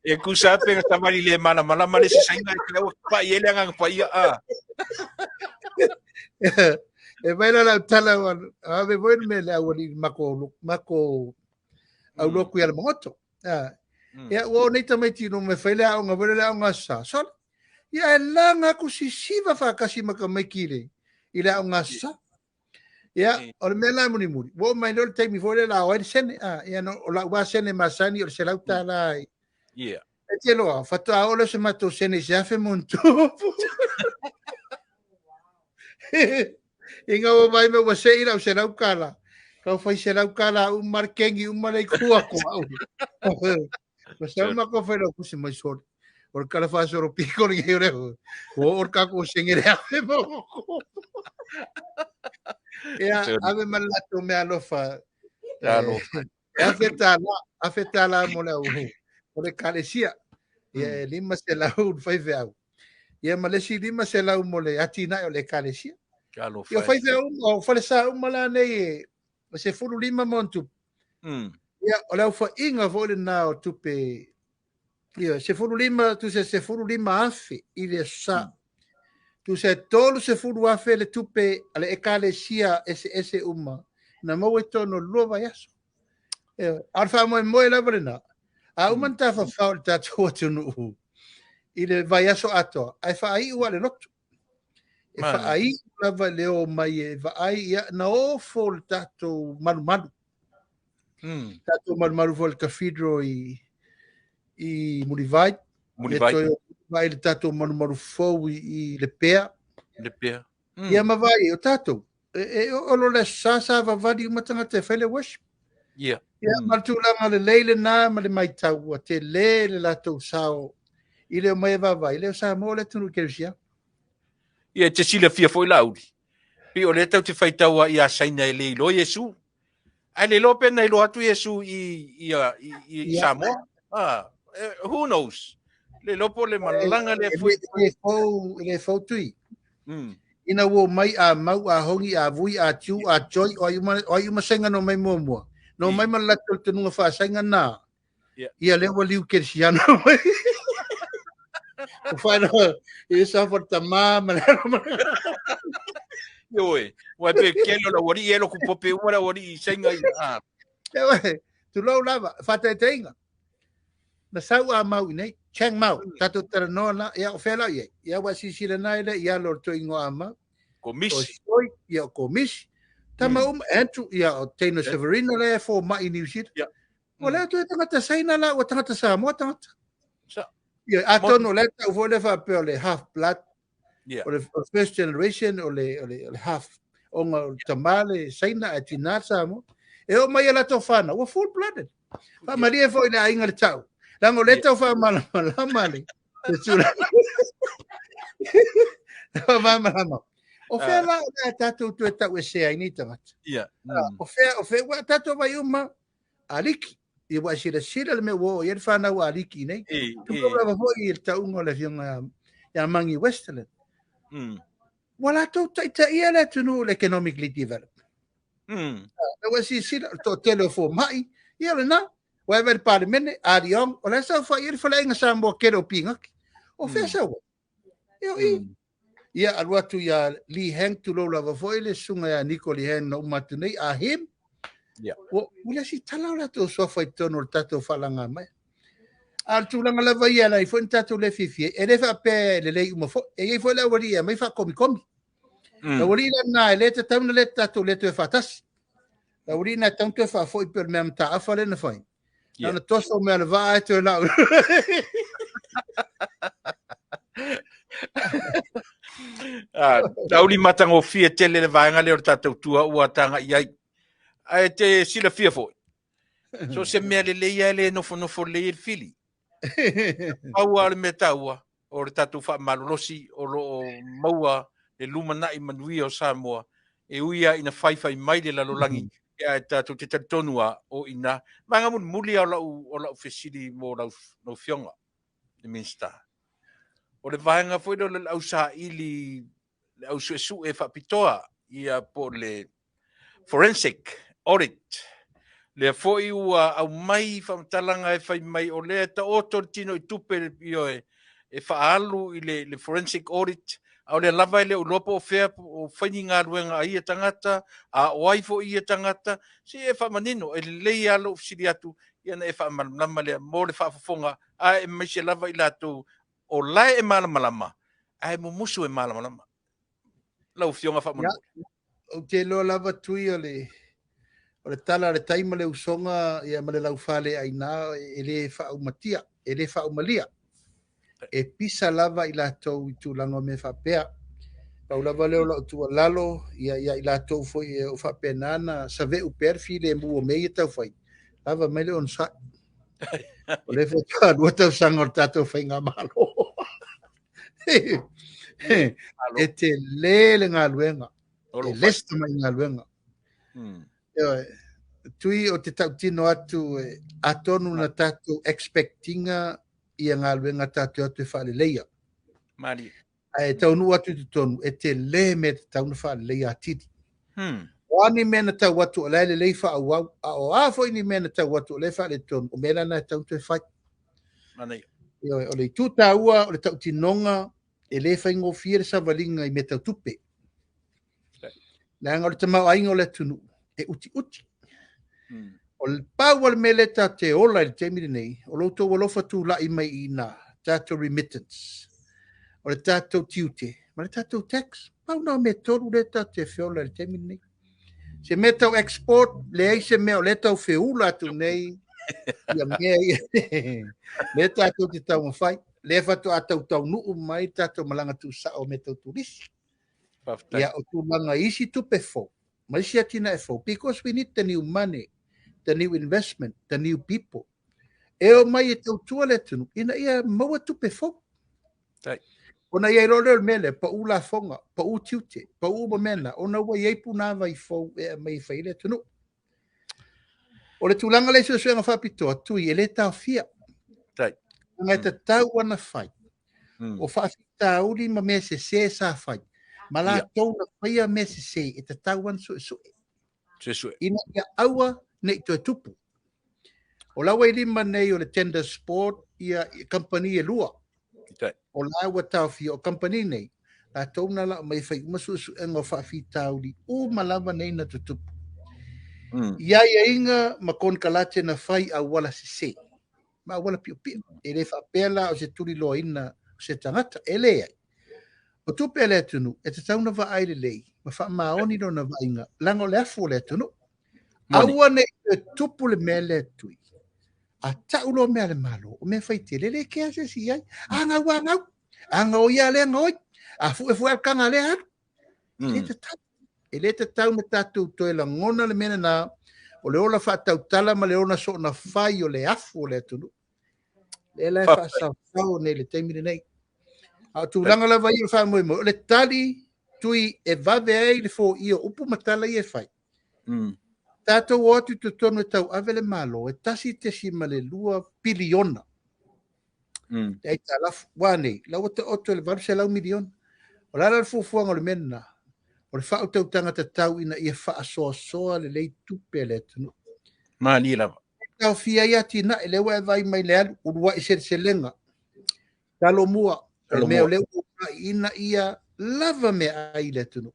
e kusa pe nga savali le malamalama le se saina e te ua pai ele agaga paia a. E mai la lau tala ua ave foi le mea le aualii mako mako aulotu i Alamagoto. Ah. Ia ua o nei tamaiti i luma e fai le aoga foi le aoga Aso Sa. Sole. Ia e laga atu sisiva faatasi ma tamaiti i le i le aoga Aso Sa. Ia, o le mea la mulimuli, ua oo mai loa le taimi foi lea o le a o ai le sene. Ah, ia no, o lau lava sene masani o le $100 i. Yeah. E te loa, faatoa oo lea o se matou sene i se afe ma ona tupu. Ina ua vaai mai ua sei lau $100. Kau fai $100 uma le kengi uma le ikua ko au. Ua sau makou fai lau kusi mai sole. O le kala faasolo piko le o le o o le kako senge le afe mo. Ia, ave ma le latou mea alofa. Alofa. E $1,000, $1,000 mo le au o le ekalesia. Ia, e 500 le faifeau. Ia ma le isi 500 mo le atinae o le ekalesia. Alofa. Ia, o faifeau uma, o falesa uma la nei e 15 ma ona tupu. Ia, o le aofaiga foi lena o tupe, ia, 15, tusa 15,000 i le Aso Sa. Tusa e 30,000 le tupe a le ekalesia eseese uma na maua i totonu o le 2 vaiaso. Ioe, a o le faamoemoe lava lena, a uma ona tafafao i le tatou atunuu i le vaiaso atoa, ae faaiu lava i le lotu. E faaiu lava i le o mai e vaai, ia, na ofo le tatou malumalu. Tatou malumalu foi le cathedral i i Mulivai. Mulivai. Le toe vai le tatou malumalu fou i Lepea. Lepea. Ia ma vai o tatou. E o lo le sa sa vavali uma tagata e fai le worship. Yeah. Ia ma le tulaga lelei lena ma le maitau ua tele le latou sao i le omai e vaavaai, le o Samoa le atunuu kerisiano. Ia e te silafia foi Laauli. Pei o lea tatou te faitau lava ia Saina e le iloa Iesu. Ae le iloa pe na iloa atu Iesu i, i, i, i Samoa. Ah, who knows? Le iloa po o le malaga lea foi. E le fou, e le fou tui. Ina ua omai a mau, a hongi, a vui, a tiu, a joy, o ai uma, o ai uma saina na omai muamua. Na omai ma le latou talitonuga faasaina na. Ia lea ua liu kerisiano mai. Ua faailoa i le suafa o le Tama ma le Alo ma le Ioe, ua pe kele o le aualii e loku pope uma le aualii i saina i. Ah. Ioe, tulou lava, faataitaiga. Na sau a mau i nei, Chang Mau, tatou talanoa la, ia o fea la i ai. Ia ua silasila na ele i alo o le toeaina a mau. Komisi. O Soi, ia o Komisi. Tama uma, Andrew, ia o Teina Severino lea e fomai i New Zealand. O lea toe tagata Saina la, ua tagata Samoa tagata. Ia, atonu o lea tau foi lea faapea o le half blood, o le first generation, o le, o le, o le half, ona o le tama le Saina ae tina Samoa. E oo mai ia latou fanau, ua full blooded. Faamalie foi i le aiga le tau. Leaga o lea tau faamalamalama le, le tulaga. Faamalamalama. O fea la o le a tatou toe tauesea ai nei tagata? O fea, o fea, ua tatou vai uma, Aliki. Ia ua e silasila le mea ua oo i ai le fanau a Aliki nei. Tulou lava foi i le tauga o le afioga ia Mangi Westerlund. Ua latou taitaia le atunuu i le economically developed. Ua e silasila, o le toatele o fomai, ia o lena. Ua e vaai i le Palemene, Ah Leong, o la e saofai ai le faleaiga Samoa tele o Pigaki. O fea sau ai? Ia o i. Ia alu atu ia Lee Hang, tulou lava foi le susuga ia Niko Lee Hang na uma atu nei, a him. Ua le isi tala o latou suafa i totonu o le tatou faalaga mai. A o le tulaga lava ia e ala ai foi ona tatou le fiafia, e le faapea e lelei uma foi. E i ai foi le aualii e aumai faakomikomi. Le aualii la lena e le tatau ona le tatou le toe faatasi. Le aualii lena e tatau ona toe faafoi pei o le mea mataafa lea na fai. Na ona toso mea o le vaa e toe lau. Ah, tauli matagofie tele le vaega lea o le tatou tua ua taga i ai. Ae te silafia foi, so se mea lelei lava e le nofonofo lelei ai le fili. Pau lava o le mea taua, o le tatou faamalolosi o lo o maua le lumanai manuia o Samoa, e ui lava ina faifai mai le lalolagi, ae tatou te talitonu lava o i ina. Vaega mulimuli lava o lau fesili mo lau Afioga i le Minisita, o le vaega foi lea o le ausaili, le ausuesue faapitoa, ia po o le forensic audit, lea foi ua aumai faamatalaga e fai mai o lea e taoto le tino i tupe, ioe, e faaalu i le forensic audit, a o lea lava e le o iloa po o fea o fai ni galuega a ia tagata, a o ai foi ia tagata. Se e faamanino, e lelei lava lou fesili atu, ia ona e faamalamalama lea mo le faafofoga, aemaise lava i latou o la e malamalama, ae mumusu e malamalama. Lau Afioga faamolemole. Ou te iloa lava Tui o le o le tala a le tai ma le usoga ia ma le laufaleaina e le faaumatia, e le faaumalia. E pisa lava i latou i tulaga o mea faapea. Pau lava lea o lau tuualalo ia ia i latou foi e o faapena na saveu pea le filemu o mea ia tau fai, lava mai le onosai. O lea faatoa 2 tausaga o le tatou faigamalo. E tele le galuega. E le se tamai galuega. Tui o te tautino atu e atonu na tatou expectinga ia galuega tatou atu e faaleleia. Malie. Ae taunuu atu i totonu, e tele mea tatau na faaleleia atili. O a ni mea na tau atu o la e lelei faaauau, a o a foi ni mea na tau atu o la e faaletonu, o mea la na e tatau ona toe fai. Manaia. O le itu taua o le tautinoga, e le faigofie le savaliga i mea tau tupe. Leaga o le tamaoaiga o le atunuu e utiuti. O le pau o le mea lea tatou te ola i le taimi lenei, o lo outou alofa tulai mai i ina, tatou remittance, o le tatou tiute, ma le tatou tax. Pau na o mea tolu lea tatou te feola i le taimi lenei. Se mea tau export, leai se mea o lea tau feula atu nei, ia mea ia, lea tatou te taumafai, lea faatoa tautaunuu mai tatou malaga tuusao o mea tau turisi. Ia, o tulaga i isi tupe fou, ma isi atinae fou, because we need the new money, the new investment, the new people. E o mai e tautua le atunuu, ina ia maua tupe fou. Ona i ai loa lea o le mea lea, pau lafoga, pau tiute, pau uma mea na, ona ua i ai punavai fou e aumai e fai ai le atunuu. O le tulaga lea i suesuega faapitoa, Tui, e le taofia. Leaga e tatau ona fai. O faafitauli ma mea sese sa fai, ma latou na faia mea sese, e tatau ona suesue. Suesue. Ina ia aua ne i toe tupu. O la ua i lima nei o le Tender Sport ia kamupani e lua. O la ua taofia o kamupani nei, latou na lau mai e fai uma suesuega o faafitauli uma lava nei na tutupu. I aiaiga ma konekarate na fai auala sese ma auala piopio. E le faapea la o se tuliloaina o se tagata, e leai. O tupe a le atunuu e tatau ona vaai lelei ma faamaoni lona vaaiga, leaga o le afu o le atunuu. Aua ne i toe tupu le mea lea Tui. A tau loa mea a le Malo, o mea fai tele, e le kea se isi i ai. A gau a gau, a gaoi a lea gaoi, a fue fue a le taga a lea alu. E le tatau. E le tatau na tatou toe lagona le mea lena, o le ola faatautala ma le ola soona fai o le afu o le atunuu. Lea la e faasaosao nei i le taimi lenei. A o tulaga lava ia o le faamoemoe, o le tali Tui e vave ai le foia o upu ma tala ia e fai. Tatou o atu i totonu e tauave le Malo e 1.2 piliona. Le aitalafu. Ua nei, la ua taoto i le 800 miliona. O le a la le fuafuaga o le mea lena? O le faautautaga tatau ina ia faasoasoa lelei tupe a le atunuu. Malie lava. E taofia ai atinae, lea ua e vaai mai le alu, uluai seleselega, Talomua, o mea o lea ua uunai ina ia lava meaai i le atunuu.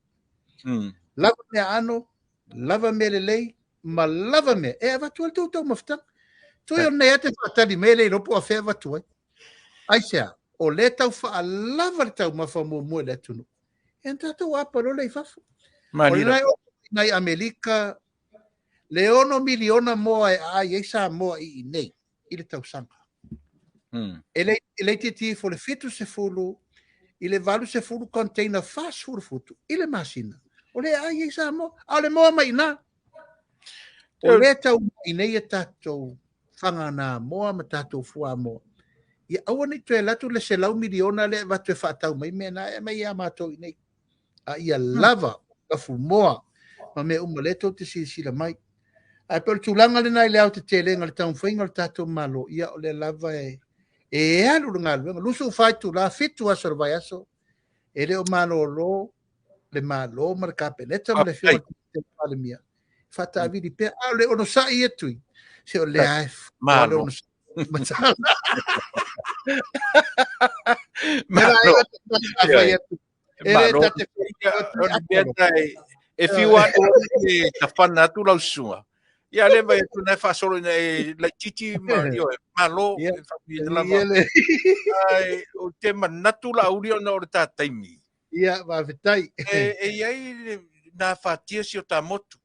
Lava meaano, lava mea lelei, ma lava mea e avatu ai le tou taumafataga. Tui o nei a te faatali mai le iloa po o afea e avatu ai. Aisea? O lea e tau faalava le taumafa muamua i le atunuu. E na tatou apa loa lea i fafo. O lena e oo mai i Amerika le 6 miliona moa e aai ai Samoa i inei i le tausaga. E le e laitiiti ifo le 70 i le 80 container 40 futu i le masina. O lea e aai ai Samoa. A o le moa mai i ina. O lea e tau mai nei a tatou faganamoa ma tatou fuamoa. Ia aua ne i toe alu atu le 100 miliona lea e avatu e faatau mai mea na e aumai ia matou i inei. A ia lava lafumoa ma mea uma lea tou te silasila mai. Ae pei o le tulaga lena i le aotetelega o le taumafaiga o le tatou Malo, ia o lea lava e, e alu le galuega. 24 itula, 7 aso o le vaiaso, e le o malolo le Malo ma le Kapeneta ma le Afioga i le Palemia. Faataavili pea, a o le onosai ia Tui, se o lea e Malo. Matala. Malo. Malo. E fiu atu e tafana atu lau susuga. Ia le vai atu na faasolo ina e laitiiti ma ioe, malo e faamanuiaina lava. Ae ou te manatu Laauli ona o le ta taimi. Ia, faafetai. E i ai na afatia si o ta motu.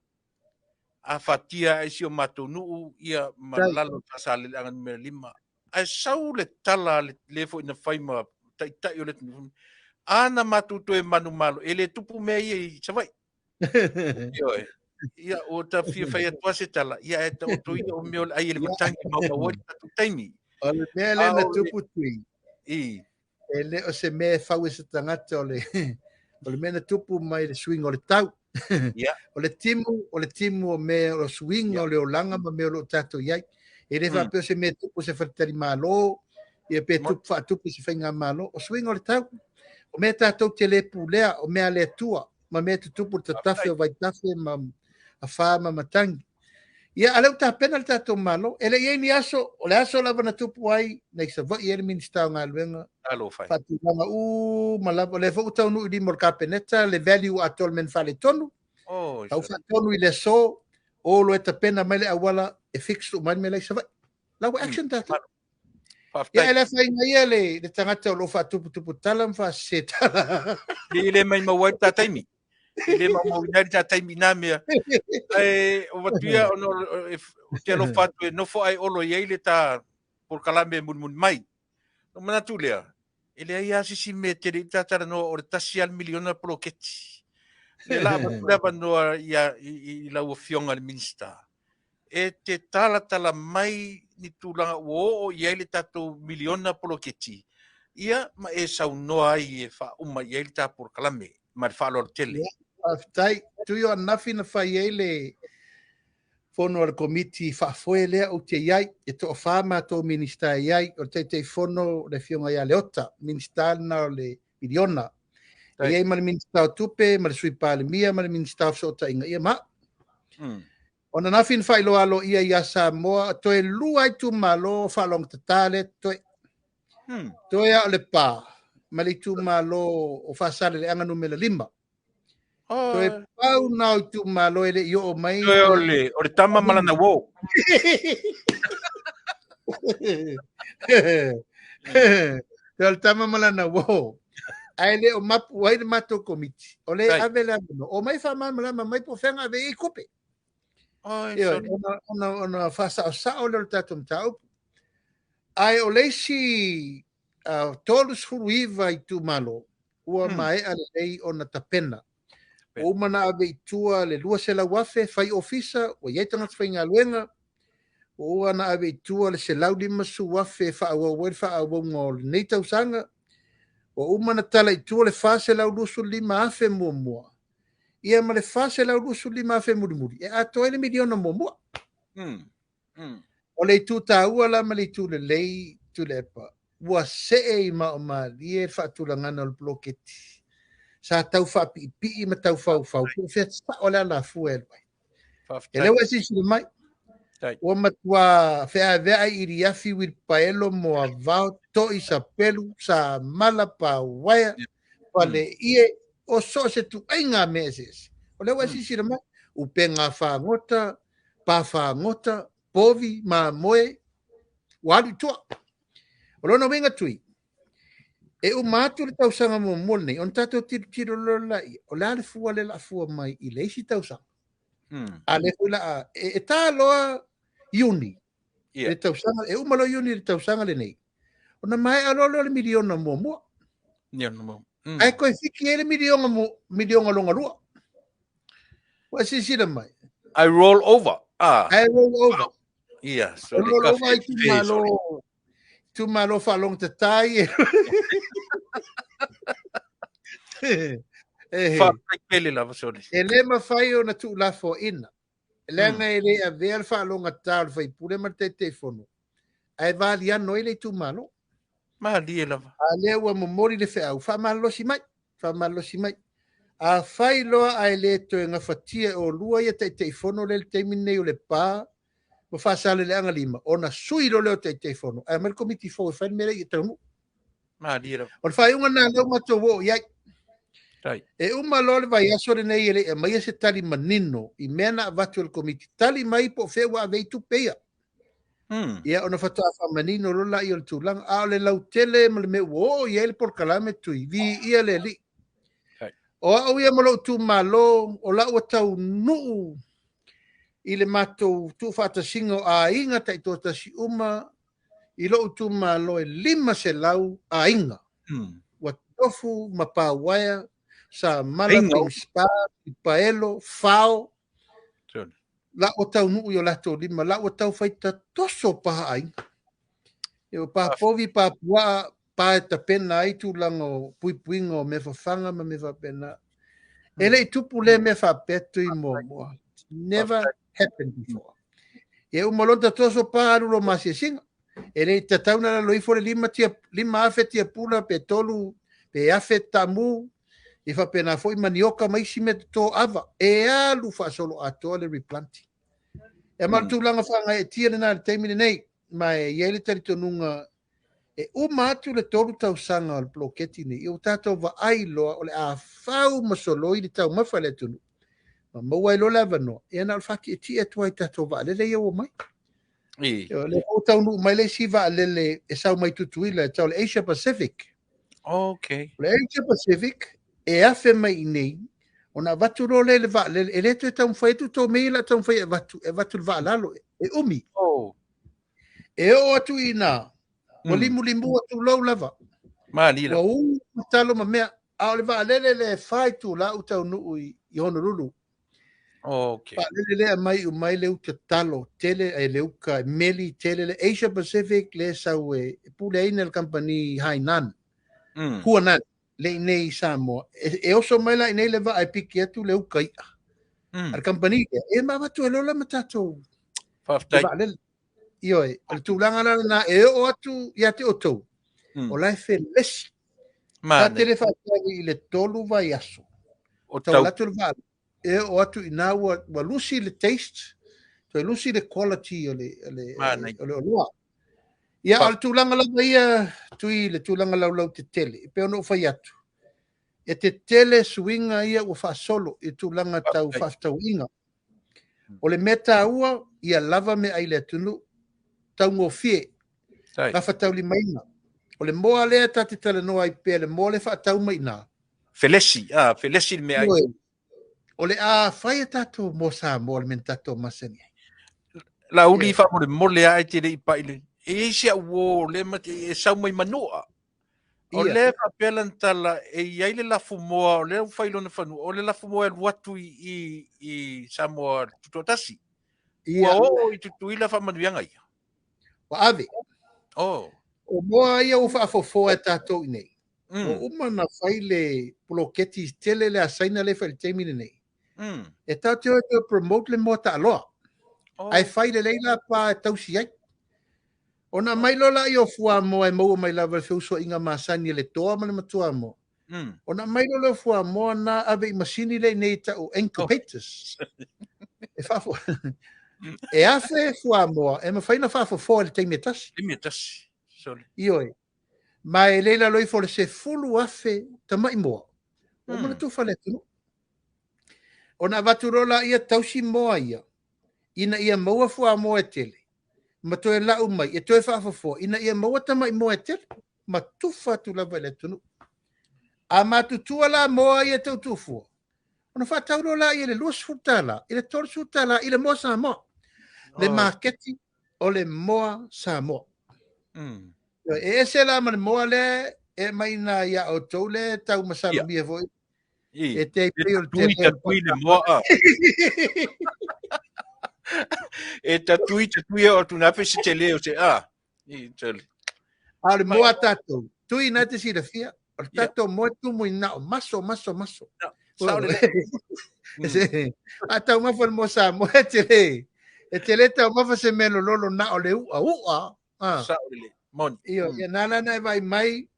Afatia ai si o matou nuu ia ma lalo o Faasaleleaga numera 5. Ae sau le tala a le foi na fai ma taitai o le atunuu, a na matou toe manumalo, e le tupu mea ia i Savaii. Ioe. Ia, ua ta fia fai atu lava se tala, ia ae taoto ia o mea o le ai e le matagi e maumau ai le tatou taimi. O le mea lea na tupu Tui, I. e le o se mea e fau e se tagata, o le, o le mea na tupu mai le suiga o le tau. Yeah. O le timu, o le timu o mea o suiga o le olaga ma mea o lo o tatou i ai. E le faapea o se mea e tupu i se faletalimalo, ia pe tupu faatupu i se faigamalo. O suiga o le tau. O mea tatou te le pulea, o mea a le Atua, ma mea e tutupu i le tatafe o vaitafe ma afa ma matagi. Ia, a o lea ua tapena le tatou Malo. E le i i ai ni aso, o le aso lava na tupu ai, na i Savaii ai le Minisita o Galuega, faatulaga uma lava. O lea foi ua taunuu i lima o le Kapeneta le value atoa o le mea na faaletonu. Tau faatonu i le aso, o loa e tapena mai le auala e fix uma ai le mea la i Savaii. La ua action tatou. Ia, e le afaina ia le tagata o lo o faatuputupu tala ma faasese tala. I le maumau ai le ta taimi. I le maumauina ai le ta taimi i nā mea. Ae o avatu ia ona ou te alofa atu e nofo ae Olo e i ai le ta polokalame e mulimuli mai. Ona manatu lea, e leai lava se isi mea tele i ta talanoa o le tasi lava le miliona poloketi. Lea la avatu le avanoa i lau Afioga i le Minisita e te talatala mai ni tulaga ua oo i ai le tatou miliona poloketi, ia ma e saunoa ai e faauma i ai le ta polokalame ma le faaaloalo tele. Ia, faafetai. Tui o ananafi na fai ai le fono a le Komiti Faafoe lea ou te i ai, e toafa matou Minisita e i ai, o le Taitaifono le Afioga ia Leota, Minisita lena o le miliona. E i ai ma le Minisita o Tupe, ma le Sui Palemia, ma le Minisita o Fesootaiga, ia ma au. O ananafi na faailoa aloaia ia Samoa, toe 2 itumalo faalogatata lea totoe. Toe a o Lepa ma le itumalo o Faasaleleaga numera 5. Toe pau na o itumalo e le i oo mai. Toe o le tama ma lana uo. Toe o le tama ma lana uo. Ae le o mapu ai le matou komiti. O le ave le avanoa. O mai faamalamalama mai po o fea na ave i ai tupe. Sorry. Ona faasaosao lea o le tatou mataupu. Ae o le isi 39 itumalo ua maea lelei ona tapena. Ua uma ona ave i tua le 200,000 fai ofisa, ua i ai tagata faigaluega, ua uma ona ave i tua le 150,000 e faaauau ai le faaauauga o lenei tausaga, ua uma ona tala i tua le 425,000 muamua, ia ma le 425,000 mulimuli e atoa ai le miliona muamua. O le itu taua la ma le itu lelei Tuilaepa, ua see i maomalie le faatulagaga o le poloketi. Sa tau faapiipii ma tau faufau, po o fea sao le alafua e alu ai. E le ua e silasila mai, ua matua feaveai iliafi uilipaelo, moavao, toi, sapelu, samala, pauaea, paleie, o so o se tuaiga mea eseese. O lea ua e silasila mai, upega fagota, pa fagota, povi, mamoe, Ua alu i tua. O lona uiga Tui, e uma atu le tausaga muamua lenei, ona tatou tilotilo loa lea, o le a le fua lea o le a fua mai i le isi tausaga. A lea foi o le a, e ta loa Iuni, le tausaga, e uma loa Iuni le tausaga lenei, ona maea loa lea o le miliona muamua. Ae toe fiki ai le miliona, miliona lona lua. Ua silasila mai. I roll over. I roll over. Ia, so roll over itumalo, itumalo faalogotata ia. Faafetai tele lava, sorry. E le mafai ona tuulafoaiina. Leaga e le avea le faalogogata o le faipule ma le Taitaifono, ae valiano ai le itumalo. Malie lava. A lea ua momoli le feau, faamalolosi mai, faamalolosi mai. A fai loa ae le toe gafatia e oulua ia Taitaifono lea i le taimi lenei o Lepa ma Faasaleleaga 5, ona sui loa lea o Taitaifono, ae aumai le komiti fou e fai le mea lea ia taunuu. Malie lava. O le faaiuga lena lea ua matou oo i ai. E uma loa le vaiaso lenei e le i aumaia se tali manino i mea na avatu e le komiti. Tali mai po o fea ua ave i tupe ia. Ia ona faatoa faamanino loa lea o le tulaga. A o le lautele ma le mea ua oo i ai le polokalame Tui, viia le Alii. O au ia ma lou itumalo, o la ua taunuu i le matou tuufaatasiga o aiga taitoatasi uma i lou itumalo e 500 aiga. Ua tofu ma pauaea, samala, pingspa, paelo, fao. La ua taunuu i o latou lima, la ua tau fai tatoso paha aiga. E o papovi, papuaa, pa e tapena ai tulaga o puipuiga o mea fafaga ma mea faapena. E le i tupu lea mea faapea Tui muamua. Never happened before. E uma loa tatoso pa alu lo masiasiga. E le i tatau na lalo ifo le 5,000 tiapula pe 3 pe 1,000 tamu e faapena foi manioka ma isi mea toto ava. E alu faasolo atoa le replanting. E ma le tulaga faagaeetia lena i le taimi lenei, ma e i ai le talitonuga e uma atu le 3 tausaga o le poloketi nei, ua tatou vaai loa o le a fau ma soloi le taumafa i le atunuu. Ma maua ai loa le avanoa, ia na o le faatietie atu ai tatou vaalele ia ua mai. O lea ua taunuu mai le isi vaalele e sau mai Tutuila, e tau le Asia Pacific. Okay. O le Asia Pacific e afe mai i nei, ona avatu loa lea i le vaalele, e le toe taumafai atu tō mea ia la taumafai e avatu, e avatu le vaalalo, e umi. E oo atu i ina, ua limulimu atu lou lava. Malie lava. Ua u talo ma mea, a o le vaalele le 4 itula u taunuu i Honolulu. Okay. Vaalele lea mai umai le uta talo tele, e le uka meli tele le Asia Pacific le sau e puleaina le company Hainan. Huanan le i nei Samoa. E oso mai la i nei le vaa e piki atu le uka ia. A le company lea, e ma avatu e lola ma tatou Faafetai. vaalele. Ioe, o le tulaga la lena e oo atu ia te outou. O la e felesi. Mane. Ta tele faatali i le 3 vaiaso. O tau atu le vaalele. E oo atu i na ua lusi le taste, toe lusi le quality o le oloa. Ia, o le tulaga lava ia, Tui, le tulaga laulau tetele. E pei ona ou fai atu. E tetele suiga ia ua faasolo i tulaga tau faafetauiga. O le mea taua, ia lava me ai le atunuu, taugofie, gafataulimaina. O le moa lea ta te talanoa ai pea, le moa le faatau mai ina. Felesi, felesi le mea ai. O le a fai e tatou mo Samoa le mea tatou masani ai. La uli faamolemole a e te le i pai le. E i si au o le mate e sau mai manua. O le faapea lana tala e i ai le lafumoa, o le ua fai lona fanua, o le lafumoa e alu atu i Samoa tutoatasi. Ua oo i Tutuila faamanuiaga ia. Ua ave. O moa ia ua faafofoa e tatou i nei. Ua uma na fai le poloketi tele le asaina le fai le taimi lenei. E tatou te o e promote le moa taaloa. Ae fai le leila pa e tausi ai. Ona mai loa la i o fuamoa e maua mai lava le feusuaiga masani e le toa ma le matuamoa. Ona mai loa le fuamoa na ave i masini le nei tau incubators. E faafo e afe fuamoa e mafai na faafofoa i le taimi e tasi. Taimi e tasi. Sorry. Ioe. Ma e leila loi fo le 10,000 tamai moa. O mana tufa le atunuu. Ona avatu loa la ia tausi moa ia, ina ia maua fuamoa e tele. ma toe lau mai e toe faafofoa ina ia maua tama'i moa e tele ma tufa atu lava i le atunuu. A matutua la moa ia tau tuufua, ona faatau loa lea i le $20 i le $30 i le moa Samoa. Le maketi o le moa Samoa. E ese la ma le moa lea e mai na ia outou le tau masalomia foi. E te pei o le tele. Tui le moa. E tatui tatui o tu na pe se tele o se a. I tele. A o le moa tatou, tui na te silafia, o le tatou moa tumu i na o maso, maso, maso. Sao le. A taumafa le moa Samoa e tele. E tele taumafa se mea lololo na o le ua ua. Sao le. Moni. Io, ia nā la na e vai mai,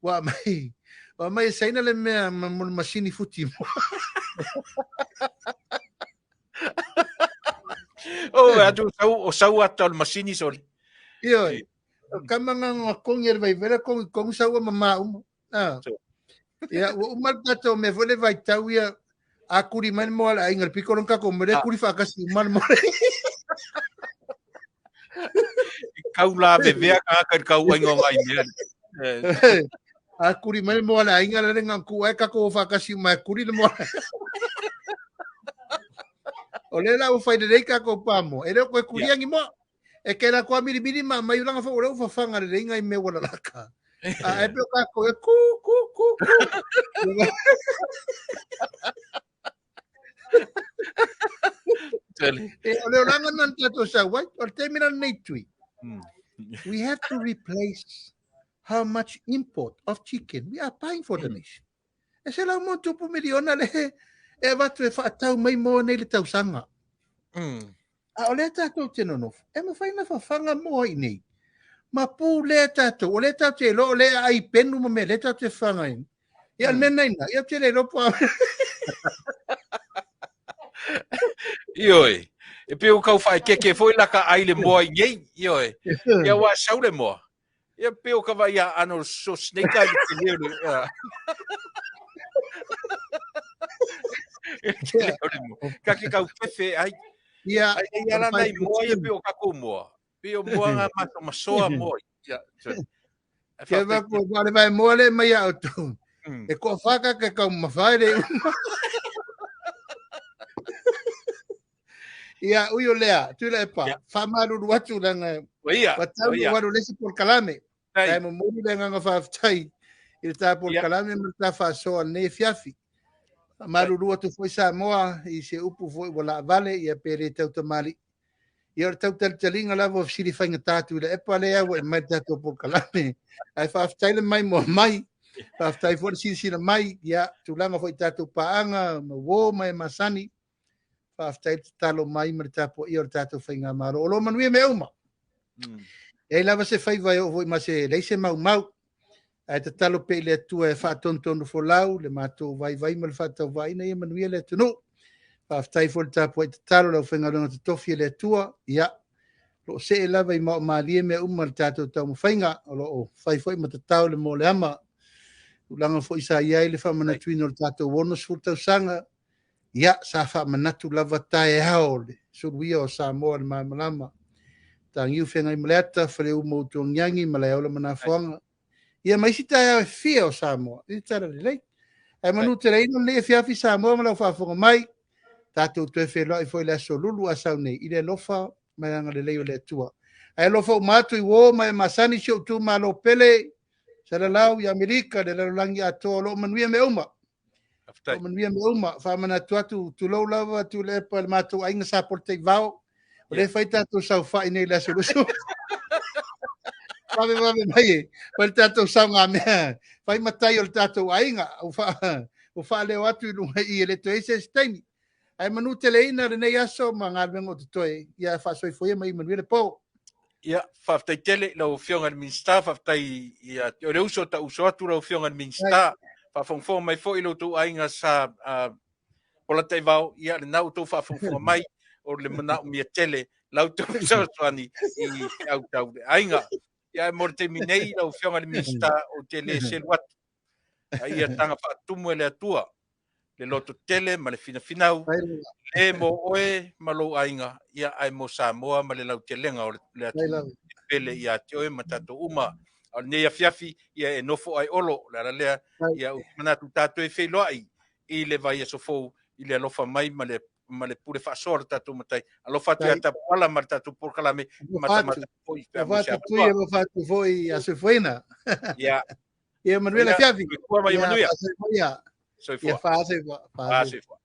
ua mai, ua mai e saina le mea ma mo le masini futi moa. O atu sau o sau ata o le masini sole. Io, o kama nga nga kongi e le vai vela kongi kongi sau ma ma uma. Ia, ua uma le tatou mea foi le vaitau ia a kuri mai le moa le aiga le piko lona kako mo le kuri faakasi uma le moa. Kau la vevea ka ka kau ai ngai mea. A kuri mai le moa le aiga le nga ku ai kako faakasi uma kuri le moa. O le la u fai le kako pamo. E le ko kuri angi moa. E ke la ko miri miri ma mai ulanga fo o le ufa le leinga i me wala laka. A e pe kako e ku ku ku ku. E o le olanga nan tatou sau ai, o le taimi lana nei tui. We have to replace how much import of chicken we are buying for the nation. E se lau mo tupu miliona le e avatu e faatau mai mo nei le tausaga. A o lea tatou te nonofo, e mafai na fafaga moa i nei. Ma pu lea tatou, o lea tatou te iloa o lea ai penu ma mea, lea tatou te fafaga ai. Ia, le mea nei na, ia te le iloa po Ioe. E pe o kau whaekeke foi la ka ai le moa i nei. Ioe. Ia wa sau le moa. Ia pe o ka vai a Arnold Schwarzenegger i te leo le. Ka ke kau fefe ai. Ia, Ai ia la nei moa ia pe o kako moa. Pe o moa ngā maso masoa moa. Ia. Ke va ko va le vai moa le mai au tu. E ko whaka ke kau mawhai le uma. Ia, uio lea, tui le pa, whamaruru atu langa. Ia, Wa tau ia. waru lesi por kalame. Ai mo mori le nganga whawhtai. I le tā por kalame ma le tā whasoa nei fiafi. Maruru atu foi Samoa i se upu foi wa la vale ia pere tau tamali. Ia o le tau talitalinga lava o fesili faigata atu i le epa lea ua e mai le tatou polokalame. Ae faafetai le mai moa mai. Faafetai foi le silasila mai. Ia, tulaga foi i tatou paaga ma uō ma e masani. Faafetai le tatalo mai ma le tapuaia o le tatou faigamalo. O lo o manuia mea uma. E ai lava se faiva e oo foi ma se leai se maumau. Ae tatalo pea i le Atua e faatonutonu folau le matou vaivai ma le faatauvaaina ia manuia le atunuu. Faafetai foi le tapuai tatalo le aufaigaluega totofi e le Atua. Ia, o lo o see lava i maomalie mea uma le tatou taumafaiga. O lo o fai foi ma tatao le moleama. Tulaga foi sa i ai le faamanatuina o le tatou 60 tausaga. Ia, sa faamanatu lava taeao le suluia o Samoa le malamalama. Tagiu feagai ma le ata, faleu ma utuagiagi, malaeola ma nafoaga. Ia ma isi taeao e fia o Samoa, i le tala lelei. Ae manuteleina lenei afiafi Samoa ma lau faafofoga mai, tatou toe feiloai foi i le aso Lulu a sau nei, i le alofa ma le agalelei o le Atua. Ae alofa uma atu i uō ma e masani si ou itumalo pele, Salalau i Amerika, le lalolagi atoa, o lo o manuia mea uma. O manuia mea uma. Faamanatu atu, tulou lava Tuilaepa le matou aiga sa Polataivao. O lea fai tatou saofai nei i le aso 20. Vave vave mai e, fai le tatou saogamea, fai matai o le tatou aiga. Ua faaleo atu i luga i e le toe i se isi taimi. Ae manuteleina lenei aso ma galuega o totoe, ia faasoifoia ma ia manuia le po. Ia, faafetai tele i lau Afioga i le Minisita, faafetai ia te o le uso ta uso atu lau Afioga i le Minisita, faafogafoga mai foi lo outou aiga sa Polataivao, ia lena ua outou faafogafoga mai, o le manaomia tele la outou fesoasoani i feau tau le aiga. Ia, ae mo le taimi nei lau Afioga i le Minisita, ou te le selu atu. A ia taga faatumu e le Atua. le loto tele ma le finafinau, le mo oe ma lou aiga, ia ae mo Samoa ma le lautelega o le atunuu pele ia te oe ma tatou uma. A o lenei afiafi, ia e nofo ai Olo, o le ala lea, ia ou te manatu tatou e feiloai i le vaiaso fou i le alofa mai ma le ma le pule faasoa o le tatou matai. Alofa atu ia Tapuala ma le tatou polokalame, matamata foi pe a mo se avanoa. Alofa atu foi ia Soifuaina. Ia. Ia manuia le afiafi. Soifua ma ia manuia. Soifua. Ia faasoifua. Faasoifua.